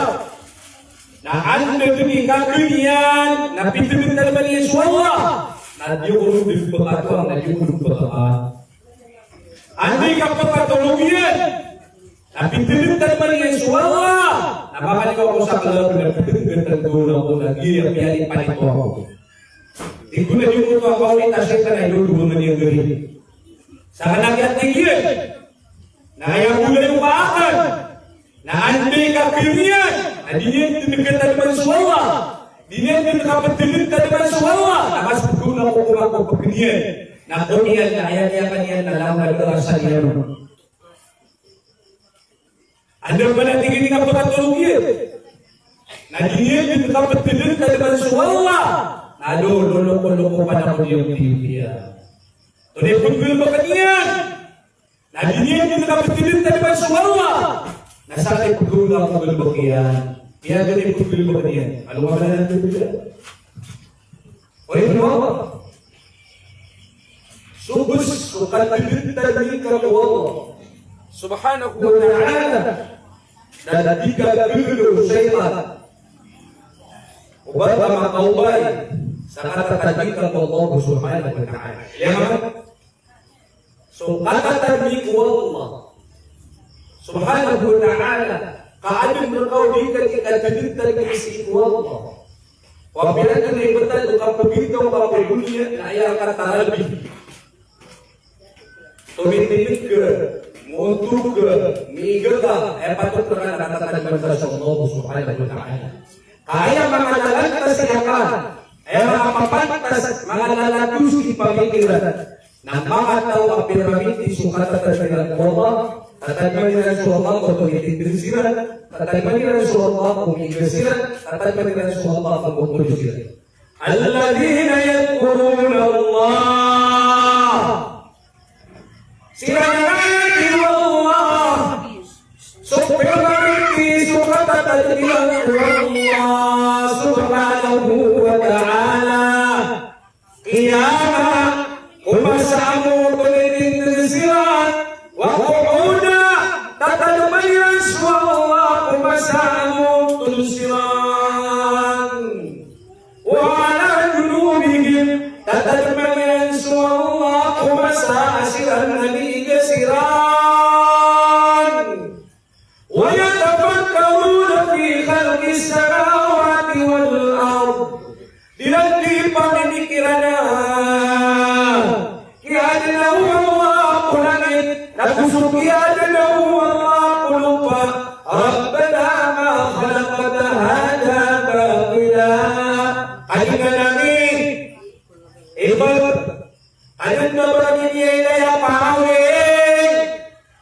Na anda dn i kakn iyan, na pitadeg-tadeg iyan so Allah. Na di ako ron dn pakatoan, na di ako ron pakatoan." Anda i kapakatolog iyan, na pitadeg-tadeg iyan so Allah, na makaliyo ako sa kalab na pitadeg-tadeg ako na giya piyalipalito ako. Tig o Nabi oto a kaolin a shaytan a ino dowa man iyan gari. Sa kna a tig iyan, na aya bolayoka akn, na anda i kakn iyan, na di niyan dn katadman so Allah, di niyan dn kaptadman so Allah, na mas pkhaona ko ko mapkn iyan. Na kon iyan na aya kiyakn iyan na langon a darasa niyan. Anda pn a tig iyan i kapakatolog iyan, na di niyan dn kaptadman so Allah, na loloko-loko pn ako niyan. Tig iyan, tonaa i pnggalbkn iyan? Na di niyan dn kaptadman so Allah, na sakn i pnggalbkn iyan. Aya dn i pnggalbkn iyan, ano nga ba na tig iyan? Oway, no? So bs o katadeg-tadeg ko Allah subhanahu wa ta'ala na di ka gagawii o shaytan. Oba ka makaobay sa katatadeg ko Allah subhanahu wa ta'ala. Aya maana so katatadeg ko Allah subhanahu wa ta'ala, ka adn rka o di ka di katadeg-tadeg sii ko Allah. Wa pira dn i btad o kapagito ka ko doniya na aya katatadeg. Tomitindg ka, montog ka, miiga ka, aya patot rka na katatadman ka so Allah subhanahu wa ta'ala. Ka aya manga lalan ka sii ka, aya manga papantas, manga lalan ko sii pamikiran. Na manga taw a piramiti so katatadman iran ko Allah, tatadman iran so Allah ko tomitindg siran, tatadman iran so Allah ko miiga siran, tatadman iran so Allah ko montog siran. Alladhina yadhkuruna Allah. Siran a tig o Allah so piramiti so katatadman iran ko Allah subhanahu wa ta'ala. Qiyaman, ko masa a montol siran, wa qu'udan, tatadman iran so Allah ko masa a montol siran. Wa ala junubihim, tatadman iran so Allah ko masa a siran na miiga siran. Wa yatafakkaruna fi khalqis samawati wal ard. Di iran di pamimikiran a kiyaadna o Allah ko langit, nago so kiyaadna o Allah ko lopa. Rabbana ma khalaqta hadha batila. Kadnan ami, ibarat, kadnan ami, aya paawing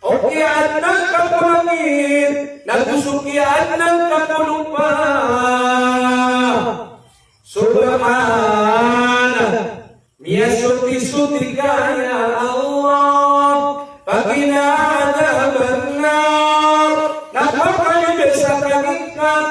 o kiyaadna ngka ko langit, nago so kiyaadna ngka ko lopa. Subhanak. Miyasoti-soti ka ya Allah.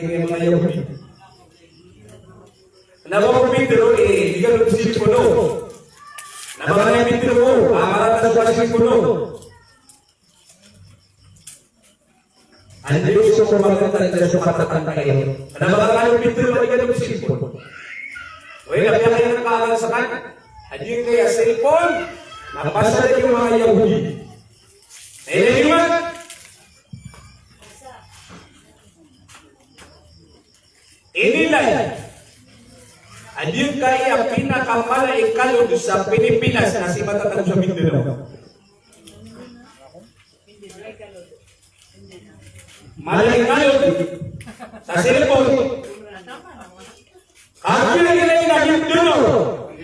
ini manga Yahudi. Na ba ko Pedro, eh, di ka lobes i pono. Na ba ko Pedro, ah, marata so kasi pono. Anda so korban ka, anda so katatangkay. Na ba ko Pedro, di ka lobes i pono. Oy, na ba ko kaalasan sa kan? Adi kaya cellphone, na pasad ko manga Yahudi. Na ini man. Inilay a giyangkaya pinakamala i kalod sa Pilipinas na sii matatago sa Mindanao. Mala i kalod sa cellphone. Kagiya inilay na Mindanao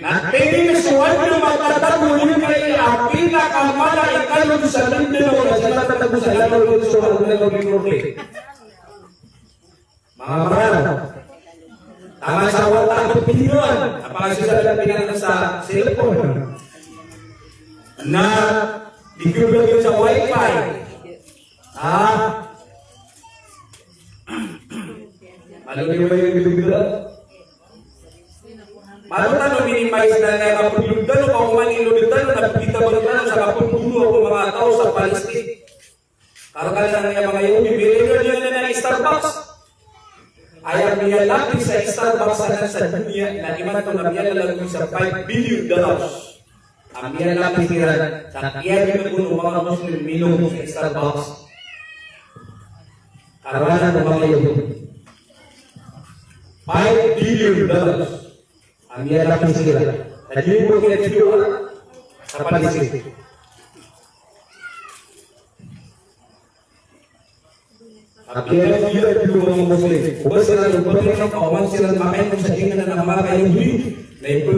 na tig iyan so adn a matatago a giyangkaya pinakamala i kalod sa Mindanao na sii matatago sa Lanao del Sur ago Lanao del Norte. Manga mama, tama sa wata a pipiliwan a pakasasalan piyanan sa cellphone na di kiyabagyan sa wifi. Ah. Malo niyo ba yung bibigla? Malo tano minimize na kapaglutan o kauman ilo di tano na pagkita ba tano sa kapaglutan o mga tao sa Palestine. Karkala niyan manga Yahudi, miyalagid iyan a Starbucks. Aya miyalapis a Starbucks anan sa doniya na imanto na miyalalagoy sa five billion dollars. A miyalapis iran, sa kiyagiya ko o manga Muslim minom sa Starbucks. Karkala niyan manga Yahudi. Five billion dollars. A miyalapis iran. Kagiya bo kiyagiya sa Palestine. A kiyagiya bo manga Muslim. O ba siran, o ba siran, o ba siran, makain sa tingin na manga Yahudi. Na iba,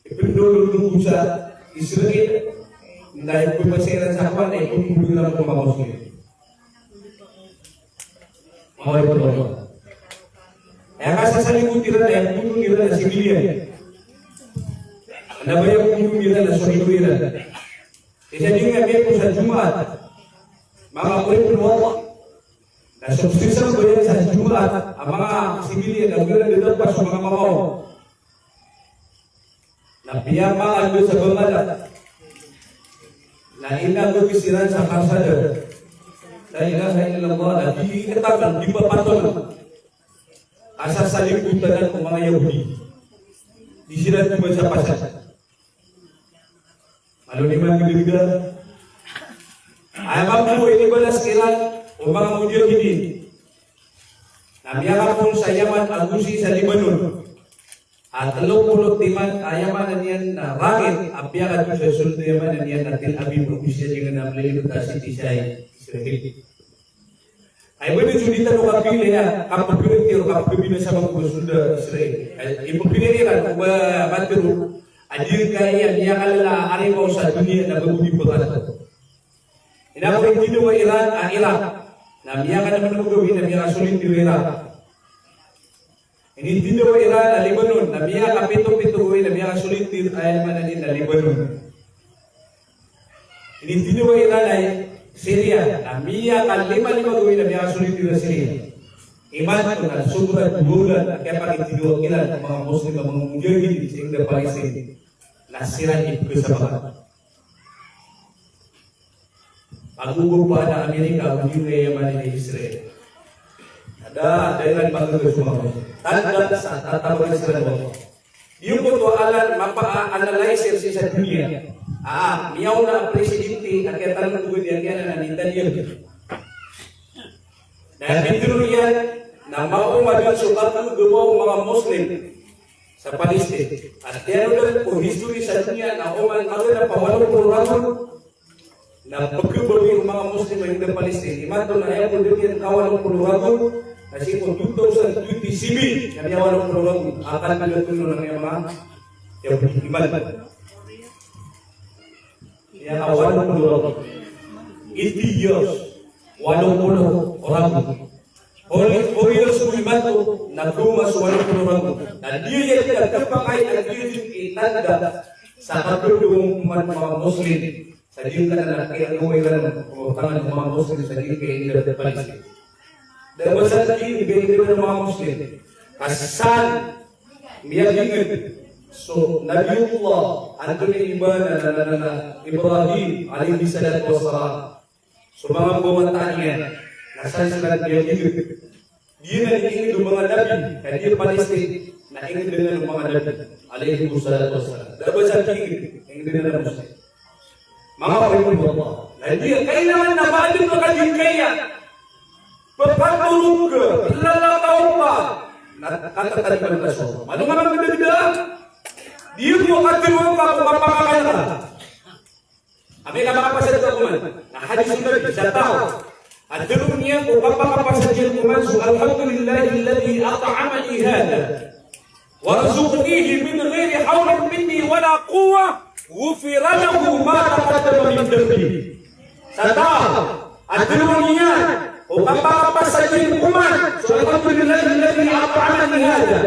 iba dolo dolo sa Israel. Na iba ba siran sa Japan, na iba dolo dolo sa manga Muslim. Mawari ko ba? Aya kasasalimot iran, aya dolo iran na civilian. Na baya ko miyong iran na so ido iran. Isa di nga miyako sa Jumaat. Manga oripn o Allah. Na so sisang baya sa Jumaat a manga sibilyan a gawii ran dn a pas o manga mama on. Na piyamangad sa bangala. Na inagawii siran sa karsada. La ilaha illallah. Na di katakan, di papaton. Asa sa liputan o manga Yahudi. Di siran dn sa pasad. Malo niyo man gdagda. Aya mambo inibalas kiran o manga mujahidin. Na miyakapon sa Yaman ago sii sa Lebanon. A tlo polo timan a, aya maana niyan na, rangit a piyakatosold sa Yaman, aya maana niyan na Tel Aviv, ago sii sa giyangkanan a mlilibet a city sa Israel. Ay, ba dn so di tano kapilaya, kapagirati o kapagabinasa mambo so sold a Israel. Ay, ipagpilay iran o ba matero a giyangkaya miyakalala a arimaw sa doniya na bago di pkatokaw. Ino ko initindg o Iran a Iraq, na miyakadn mambo gawii na miyakasolindir o Iraq. Initindg o Iran a Lebanon, na miyakapito-pito gawii na miyakasolindir, aya maana niyan na Lebanon. Initindg o Iran a Syria, na miyakalima-lima gawii na miyakasolindir a Syria. Imanto na sobra dowa olan a kiyapakitindg o Iran o manga Muslim a manga mujahidin sii ko Palestine, na siran i pkhasabakan. Pagogopaan a Amerika, ago giyangkaya maana niyan na Israel. Ada, ada iran pagogopaan. Tanda sa tatabagan siran o Allah. Giyoto a alan mapa-analyze sii sa doniya. A miyaona a presidente a kiyatanong ko giyangkanan na Netanyahu. Na pitharo iyan na maoma dn so katlo gawii o manga Muslim sa Palestine. At aya dn ko history sa doniya na oman maganap a walo polo ragon na pkhabawi o manga Muslim a ingd a Palestine. Imanto na aya ko doniya na walo polo ragon, na sii ko two thousand twenty-seven na miyawalo polo ragon a kandidatuno na miyama. Aya ko imanto. Aya ka walo polo ragon. Eighty years. Walo polo ragon. Ori, ori so imanto, na goma so walo polo ragon. Na di aya di kapakay a di aya di itanda sa katlo gawii o manga Muslim. Sa giyangkanan a kiyagowai iran o tangan o manga Muslim sa giyangkai a ingd a Palestine. Da a ba sa tig iyan a ingd a manga Muslim. Ka san miyagingd so Nabiyullah, antonaa i ba na, na, na, na, na Ibrahim alayhis salatu wassalam. So manga bamataan iyan, na san siran miyagingd. Di na ingd o manga nabi, ka di Palestine, na ingd anan o manga nabi alayhimus salatu wassalam. Da a ba sa tig iyan a ingd anan a Muslim. Manga oripn o Allah. Na di, kailangan na ba adn a kagingkaya. Pphatoron ka, plalakaw ka, na katatadman ka so Allah. Malo nga mangdagdag. Di ko katharo ka ko kapakakala ka. Amay ka makapasad ka koman. Na hadis o Nabi, sa taw a tharoon iyan ko kapakapasad iyan koman so, "Alhamdulillahilladhi at'amani hadha." "Warzuqnihi min ghayri hawlin minni wala quwwah, ghufira lahu ma taqaddama min dhanbih." Sa taw a tharoon iyan o kapakapasad iyan koman so, "Alhamdulillahilladhi at'amani hadha,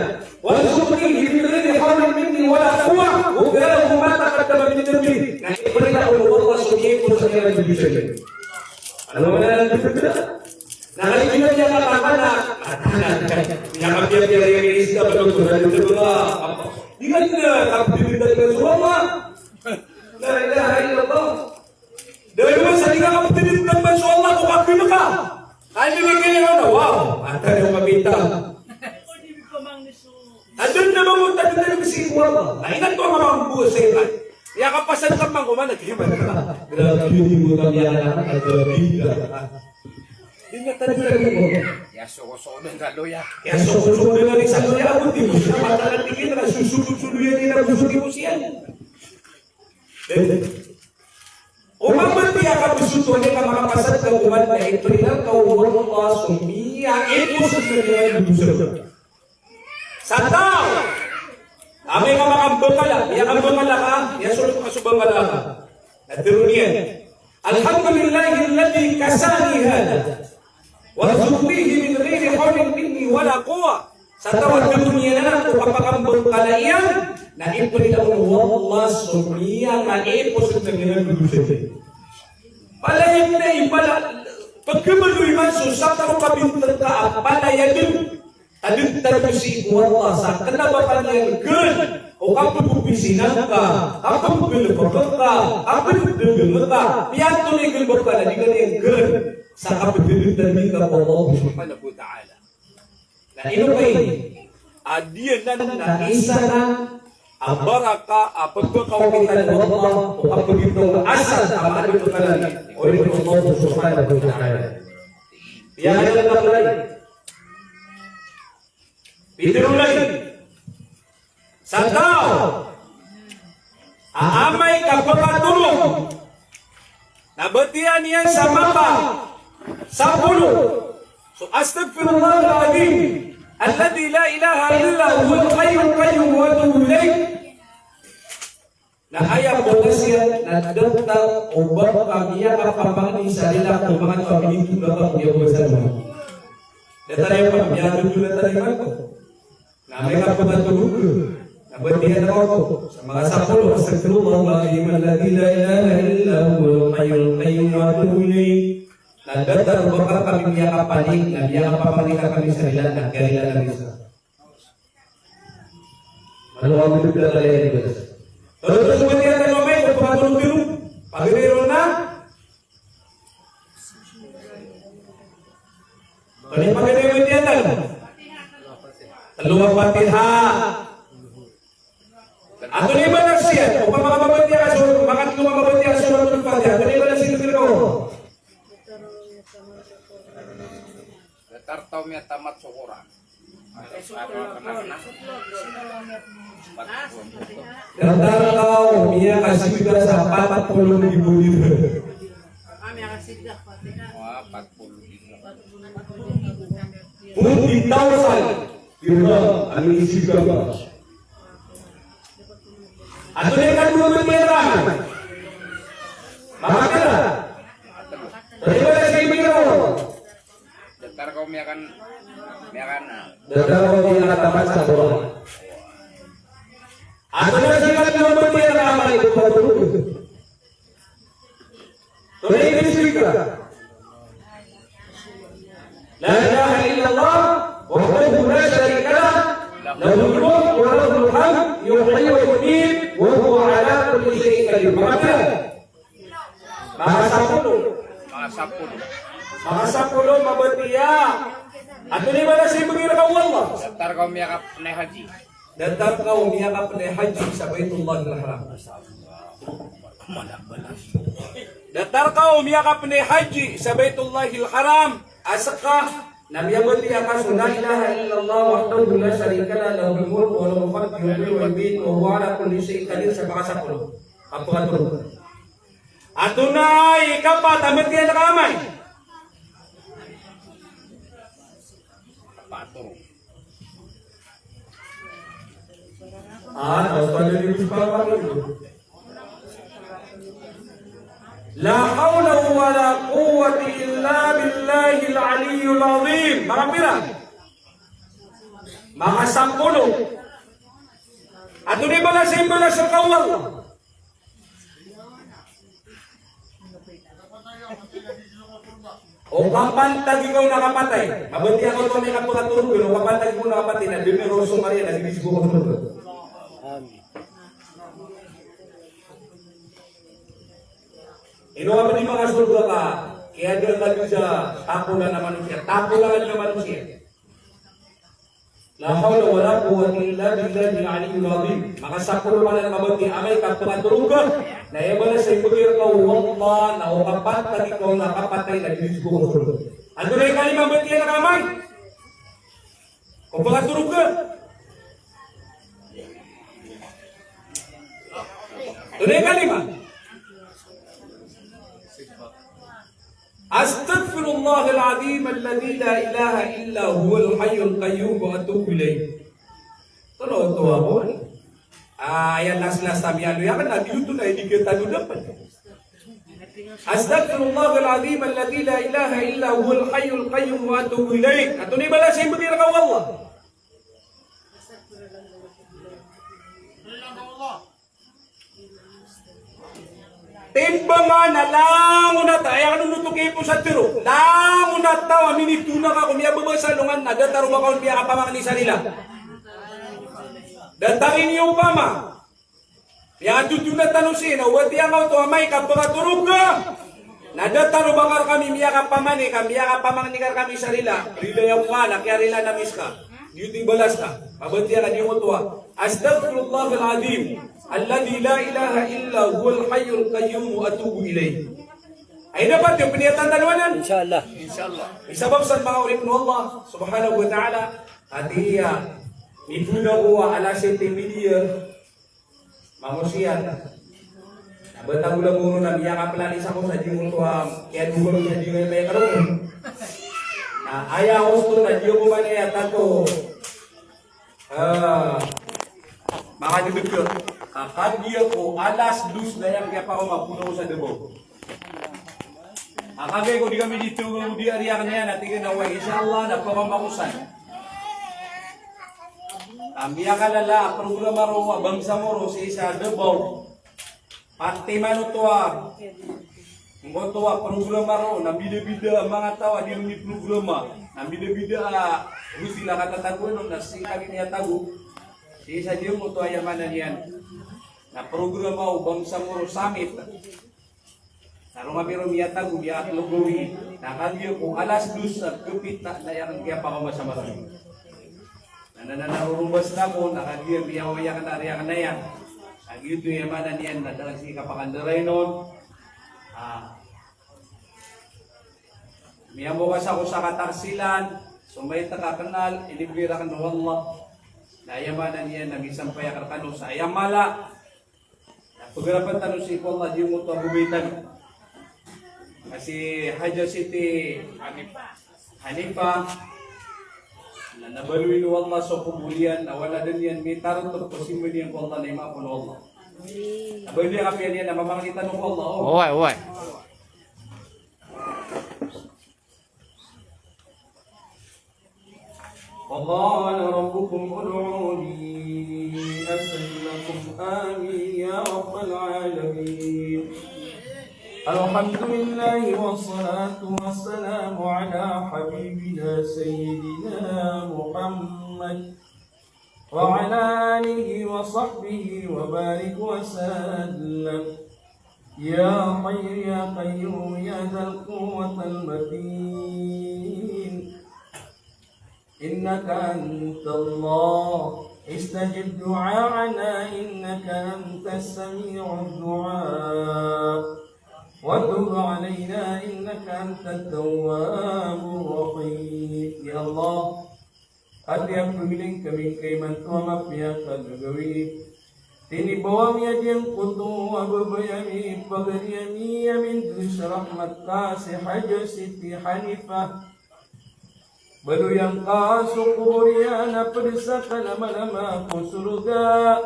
warzuqnihi min ghayri hawlin minni wala quwwah, ghufira lahu ma taqaddama min dhanbih." Na iprila o Allah so kiyaipos iyan a dosa iyan. Ano man na dosa? Na kagiya niyan katakana, katakana. Niyan kapiyapiya iyan i Islam, ano to, ano to, ano to. Di ka na kapipinda ka so Allah. La ilaha illallah. Dahil naman sa di ka kapipinda ka so Allah, ko kapipinda ka. Kaya di ka na, wow, ata na mabita. Adn na mambo, adn na mambo sii ko Allah. Na ino to a mambo sa iman. Aya kapasad ka man koman na kiyaman ka. Grabe, di mo kami anak, grabe. Di nga tadi lagi mo. Aya soko-soko dn sa loya. Aya soko-soko dn sa loya, ako di mo siya matalan di kita, susuko-suko yan, ina ko suki mo siya. Eh. O mambo di aya kapisoto, aya ka makapasad ka koman na iprila ka o Allah so miyaipos iyan a dosa. Sa taw a amay ka makambangkala, aya kambangkala ka, aya solot ka so bangkala ka. Na tharoon iyan, "Alhamdulillahilladhi kasani hadha, warzuqnihi min ghayri hawlin minni wala quwwah." Sa taw a tharoon iyan anan ko kapakambangkala iyan, Na iprila o Allah so miyangaipo sii ko dosa. Palaya na ipala, pagkabaloy man so sakataw ka bintang ka a palaya dn. Tadntad sii ko Allah sa kna ba pn iyan gr o kapagpisinan ka, kapaggalbk ka, kapagdgdg ka, miyanto na i galbk ka na di ka niyan gr sa kapagdgdg ka ko Allah subhanahu wa ta'ala. Na ino ka ini? A di anan na isa na a baraka a pphakaokitan o Allah o kapagitong asal a maadn a kanan o ino Allah subhanahu wa ta'ala. Iyan na pala. Pitharo lagid sa taw a amay ka pakatorog na batiya niyan sa mapasapolo so astaghfirullahal azim alladhi la ilaha illa huwal hayyul qayyum wa atubu ilayh. Na aya balas iyan na datar o ba ka miyakapamangni sa lilak o manga taw a minitondog a kapamilya ko sa lilak. Datar iyan pamiyatondog, datar iyan ko. Na amay ka pakatorog na batiya niyan sa mapasapolo, astaghfirullahal azim alladhi la ilaha illa huwal hayyul qayyum wa atubu ilayh. Na datar o ba ka kami miyakapamangni, na miyakapamangni ka kami sa lilak na kiyalilak kami sa Ano ang pinagdadala yan, guys? Tolo so batiya tano amay ko pakatorog tano. Pagari ron na. Ano yung pagari batiya tano? Tlo a Fatiha. Antonaa i balas iyan? Opama ka mabatiya ka sur-, makatlo ka mabatiya ka Suratul Fatiha. Antonaa i balas iyan? Datar taw miyatamat so Qur'an. Datar taw miyakasida sa pat polo ribo dirham. Wa, pat polo ribo. Forty thousand dirham a minisida. Antonaa i kadwa a batiya tano? Makatlo. Antonaa i balas iyan? Datar ka o miyakan, miyakan, ah. Datar ka o miyakatamat sa Qur'an. Antonaa i kadwa a batiya tano amay ko pakatorog? Antonaa i batiya? La ilaha illallah wahdahu la sharika lah, lahul mulku wa lahul hamd, yuhyi wa yumiitu wa huwa ala kulli shay'in qadir. Makatlo. Makasapolo. Makasapolo. Makasapolo, mabatiya. Antonaa i balas iyan bgan rka o Allah? Datar ka o miyakapnay haji. Datar ka o miyakapnay haji sa Baitullahil Haram. Datar ka o miyakapnay haji sa Baitullahil Haram. A ska na miyabatiya ka so la ilaha illallah wahdahu la sharika lah, lahul mulku wa lahul hamd, yuhyi wa yumiitu wa huwa ala kulli shay'in qadir sa makasapolo. Kapakatorog. Antonaa i kapat a batiya tano amay? Kapakatorog. Ah, tapos pala di ko pa. La hawla wa la quwwata illa billahil aliyyil azim. Makapira? Makasapolo. Antonaa i balas iyan, balas sa Allah? O kapantag ikaw na kapatay. Mabatiya ka oto, amay ka pakatorog, o kapantag ikaw na kapatay na dn ron so Maria na dn i sgo ko sorga. Amin. Ino ka pn di makasorga ka, kiyadaan ka dn sa takolan a manosiya, takolan a manosiya. La hawla wa la quwwata illa billahil aliyyil azim. Makasapolo man a mabatiya amay ka pakatorog ka. Na aya balas a ibgay rka o Allah na o kapantag ikaw na kapatay na dn i sgo ko sorga. Antonaa i kalima a batiya tano amay ko pakatorog ka? Antonaa i kalima? Astaghfirullahal azim alladhi la ilaha illa huwal hayyul qayyum wa atubu ilayh. Tolo, tolo a bo. Ah, aya last, last a miyaaloy akn na giyoto na i di kiyatanodan pn. Astaghfirullahal azim alladhi la ilaha illa huwal hayyul qayyum wa atubu ilayh. Antonaa i balas a ibgay rka o Allah? Timbangan a langon a taw, aya kano oto kiyapoon sa tero. Langon a taw a minitoon ka ko miyababasa alongan na datar o ba ka on miyakapamangni sa rila. Datar i niyo opama. Miyatotoon tano sii na o ba tiyan ka oto amay ka pakatorog ka. Na datar o ba ka rkami miyakapamangni ka, miyakapamangni ka rkami sa rila. Rila iyan ka, na kiyarila na miska. Giyoto i balas ka. Mabatiya ka giyoto a, "Astaghfirullahal azim, alladhi la ilaha illa huwal hayyul qayyum wa atubu ilayh." Ay, dapat iyo pniyatan tano anan. Insha Allah. Sabap san, manga oripn o Allah subhanahu wa ta'ala, a tig iyan, miphoon ako a alas siyete mediya, mangosiyat. Na ba tago lagoro na miyakaplanis ako sa giyoto a, kiyadogol sa giyoto a miyakaroon. Na aya osto na giyoto man aya tato. Ah, manga debekero. Kagiya ko alas dos na aya kiyapaoma, phoon ako sa Davao. Kagiya ko di kami dito, di ari akn iyan, na tig iyan a, "Way, insha Allah, na paoma ko san." Kami a kalala a programa roo a Bangsamoro sii sa Davao. Pati man oto a, ngkoto a programa roo, na bidabida a manga taw a di roo miprograma. Na bidabida a, hosi na katatagoan on, na sii kami miyatago. Sii sa giyoto a, aya maana niyan na programa o Bangsamoro Summit. Na roo kami roo miyatago, miyakatlo gawii. Na kagiya ko alas dos a kapita na aya akn kiyapaoma sa manga. Na, na, na, na, rorombas ako, na kagiya miyawa aya akn, ari akn aya. Na giyoto i aya maana niyan na da akn sii kapakandarain on. Ah. Miyamokas ako sa katarsilan, so maito a kaknal, inibgay rakn o Allah. Na aya maana niyan na misampay akn rkano sa aya mala. Na pagarapan tano sii ko Allah, di mo to abubitan. Kasi Haja Siti Hanifa, na nabaloy o Allah so kobor iyan, na wala dn iyan mitarotop ko simba niyan ko Allah, na imaap on o Allah. Nabaloy iyan, kapiya niyan na mamangni tano ko Allah, o. Oway, oway. وقال ربكم ادعوني أستجب لكم. آمين يا رب العالمين. الحمد لله والصلاة والسلام على حبيبنا سيدنا محمد وعلى آله وصحبه وبارك وسلم. يا حي يا قيوم يا ذا القوة المتين. إنك أنت الله، استجب دعاءنا إنك أنت السميع الدعاء، وتب علينا إنك أنت التواب الرحيم. Ya Allah, ati a pagilin kami ka imanto a mapiya ka gagawii. Tinibaw ami a giyangkoto a babay ami, pagari ami a mindod sa rahmat ka, si Haja Siti Hanifa. Baloy angka so kobor iyan a pd sa kalamalama ko sorga.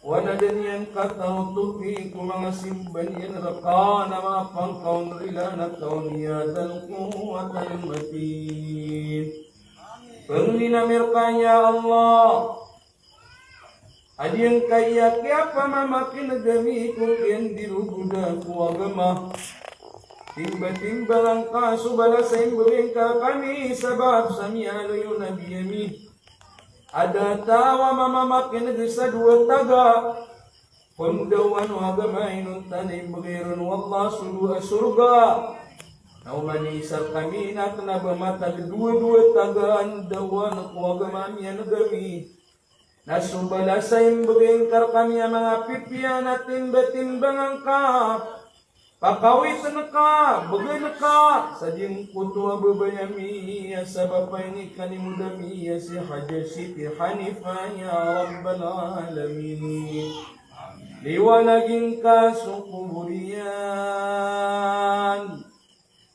Wala dn iyan katarotopi ko manga simba niyan rka na manga pangkaon rila na kaon, ya Dhal Quwwatil Matin. Pangnin ami rka, ya Allah, a giyangkaya kiyapamamakin'g ami ko kiyandirogoda ko agama. Timbatimbangan ka so balas a imbgay ngka rkami sabap sa miyaaloy o Nabi ami a da a taw a mamamakin'g sa dowa taga ko ndawan o agama inonta na imbgay ron o Allah so dowa a sorga. Na oman i isa rkami na kna ba matag dowa-dowa taga a ndawan ko agama a miyan'g ami. Na so balas a imbgay ngka rkami a manga pipiya na timbatimbangan ka, pakawitn ka, bgan ka sa giyangkoto a babay ami a sabap a inikanimod ami a si Haja Siti Hanifa, ya Rabbal Alamin. Liwanagi ngka so kobor iyan.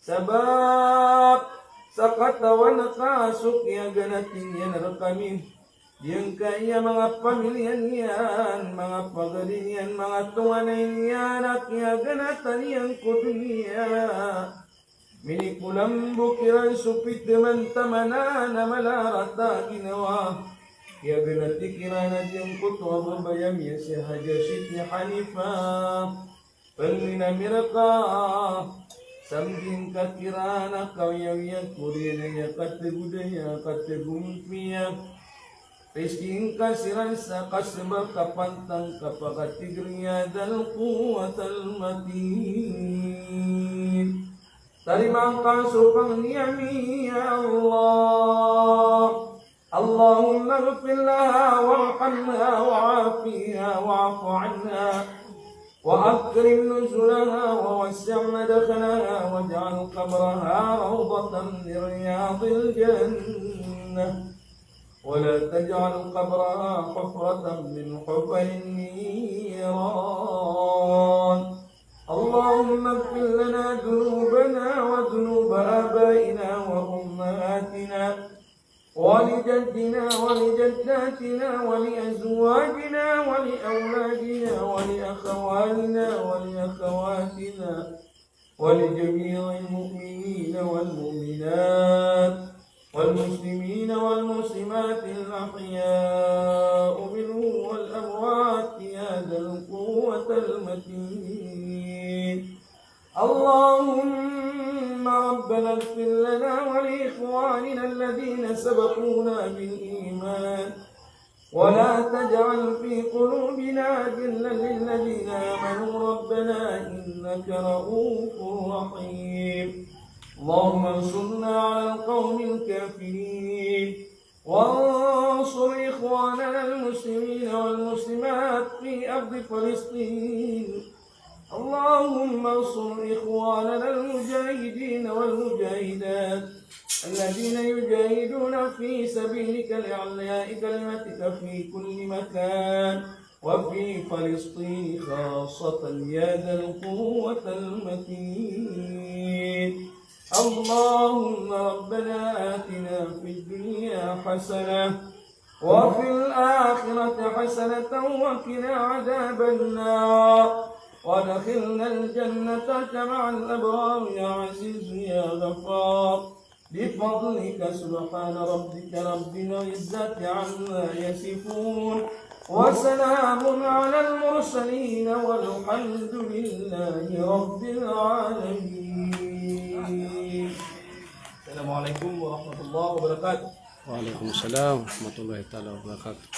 Sabap sa katawan ka so kiyaganati niyan rkami. Giyangkaya manga pamilya niyan, manga pagari niyan, manga tonganay niyan a kiyaganatan iyan ko doniya. Minikolambo kiran so piteman tamanan a mala rata a ginawa. Kiyaganati kiran a giyangkoto a babaya miyasiya Hajar Siti Hanifa. Pangnin ami rka sa mdingka kiran a kawiyawiya ko oriyan aya katagodaya, katagompiya. Psingka siran sa kasbal, kapantang, kapakatigr, ya dhal quwwatil matin. Tarimaa ngka so pangni ami, ya Allah. اللهم اغفر لها وارحمها وعافها واعف عنها وأكرم نزلها ووسع مدخلها واجعل قبرها روضة من رياض الجنة ولا تجعل قبرها حفرة من حفر النيران. اللهم اغفر لنا ذنوبنا وذنوب آبائنا وأمهاتنا ولجدنا ولجداتنا ولأزواجنا ولأولادنا ولأخوالنا ولأخواتنا ولجميع المؤمنين والمؤمنات والمسلمين والمسلمات الأحياء منهم والأموات يا ذا القوة المتين. اللهم ربنا اغفر لنا ولإخواننا الذين سبقونا بالإيمان ولا تجعل في قلوبنا غلا للذين آمنوا ربنا إنك رءوف رحيم. اللهم انصرنا على القوم الكافرين وانصر إخواننا المسلمين والمسلمات في أرض فلسطين. اللهم انصر إخواننا المجاهدين والمجاهدات الذين يجاهدون في سبيلك لإعلاء كلمتك في كل مكان وفي فلسطين خاصة يا ذا القوة المتين. اللهم ربنا آتنا في الدنيا حسنة وفي الآخرة حسنة وقنا عذاب النار وأدخلنا الجنة مع الأبرار يا عزيز يا غفار بفضلك. سبحان ربك رب العزة عما يصفون وسلام على المرسلين والحمد لله رب العالمين. السلام عليكم ورحمة الله وبركاته. Wa alaikum salam warahmatullahi taala wabarakatuh.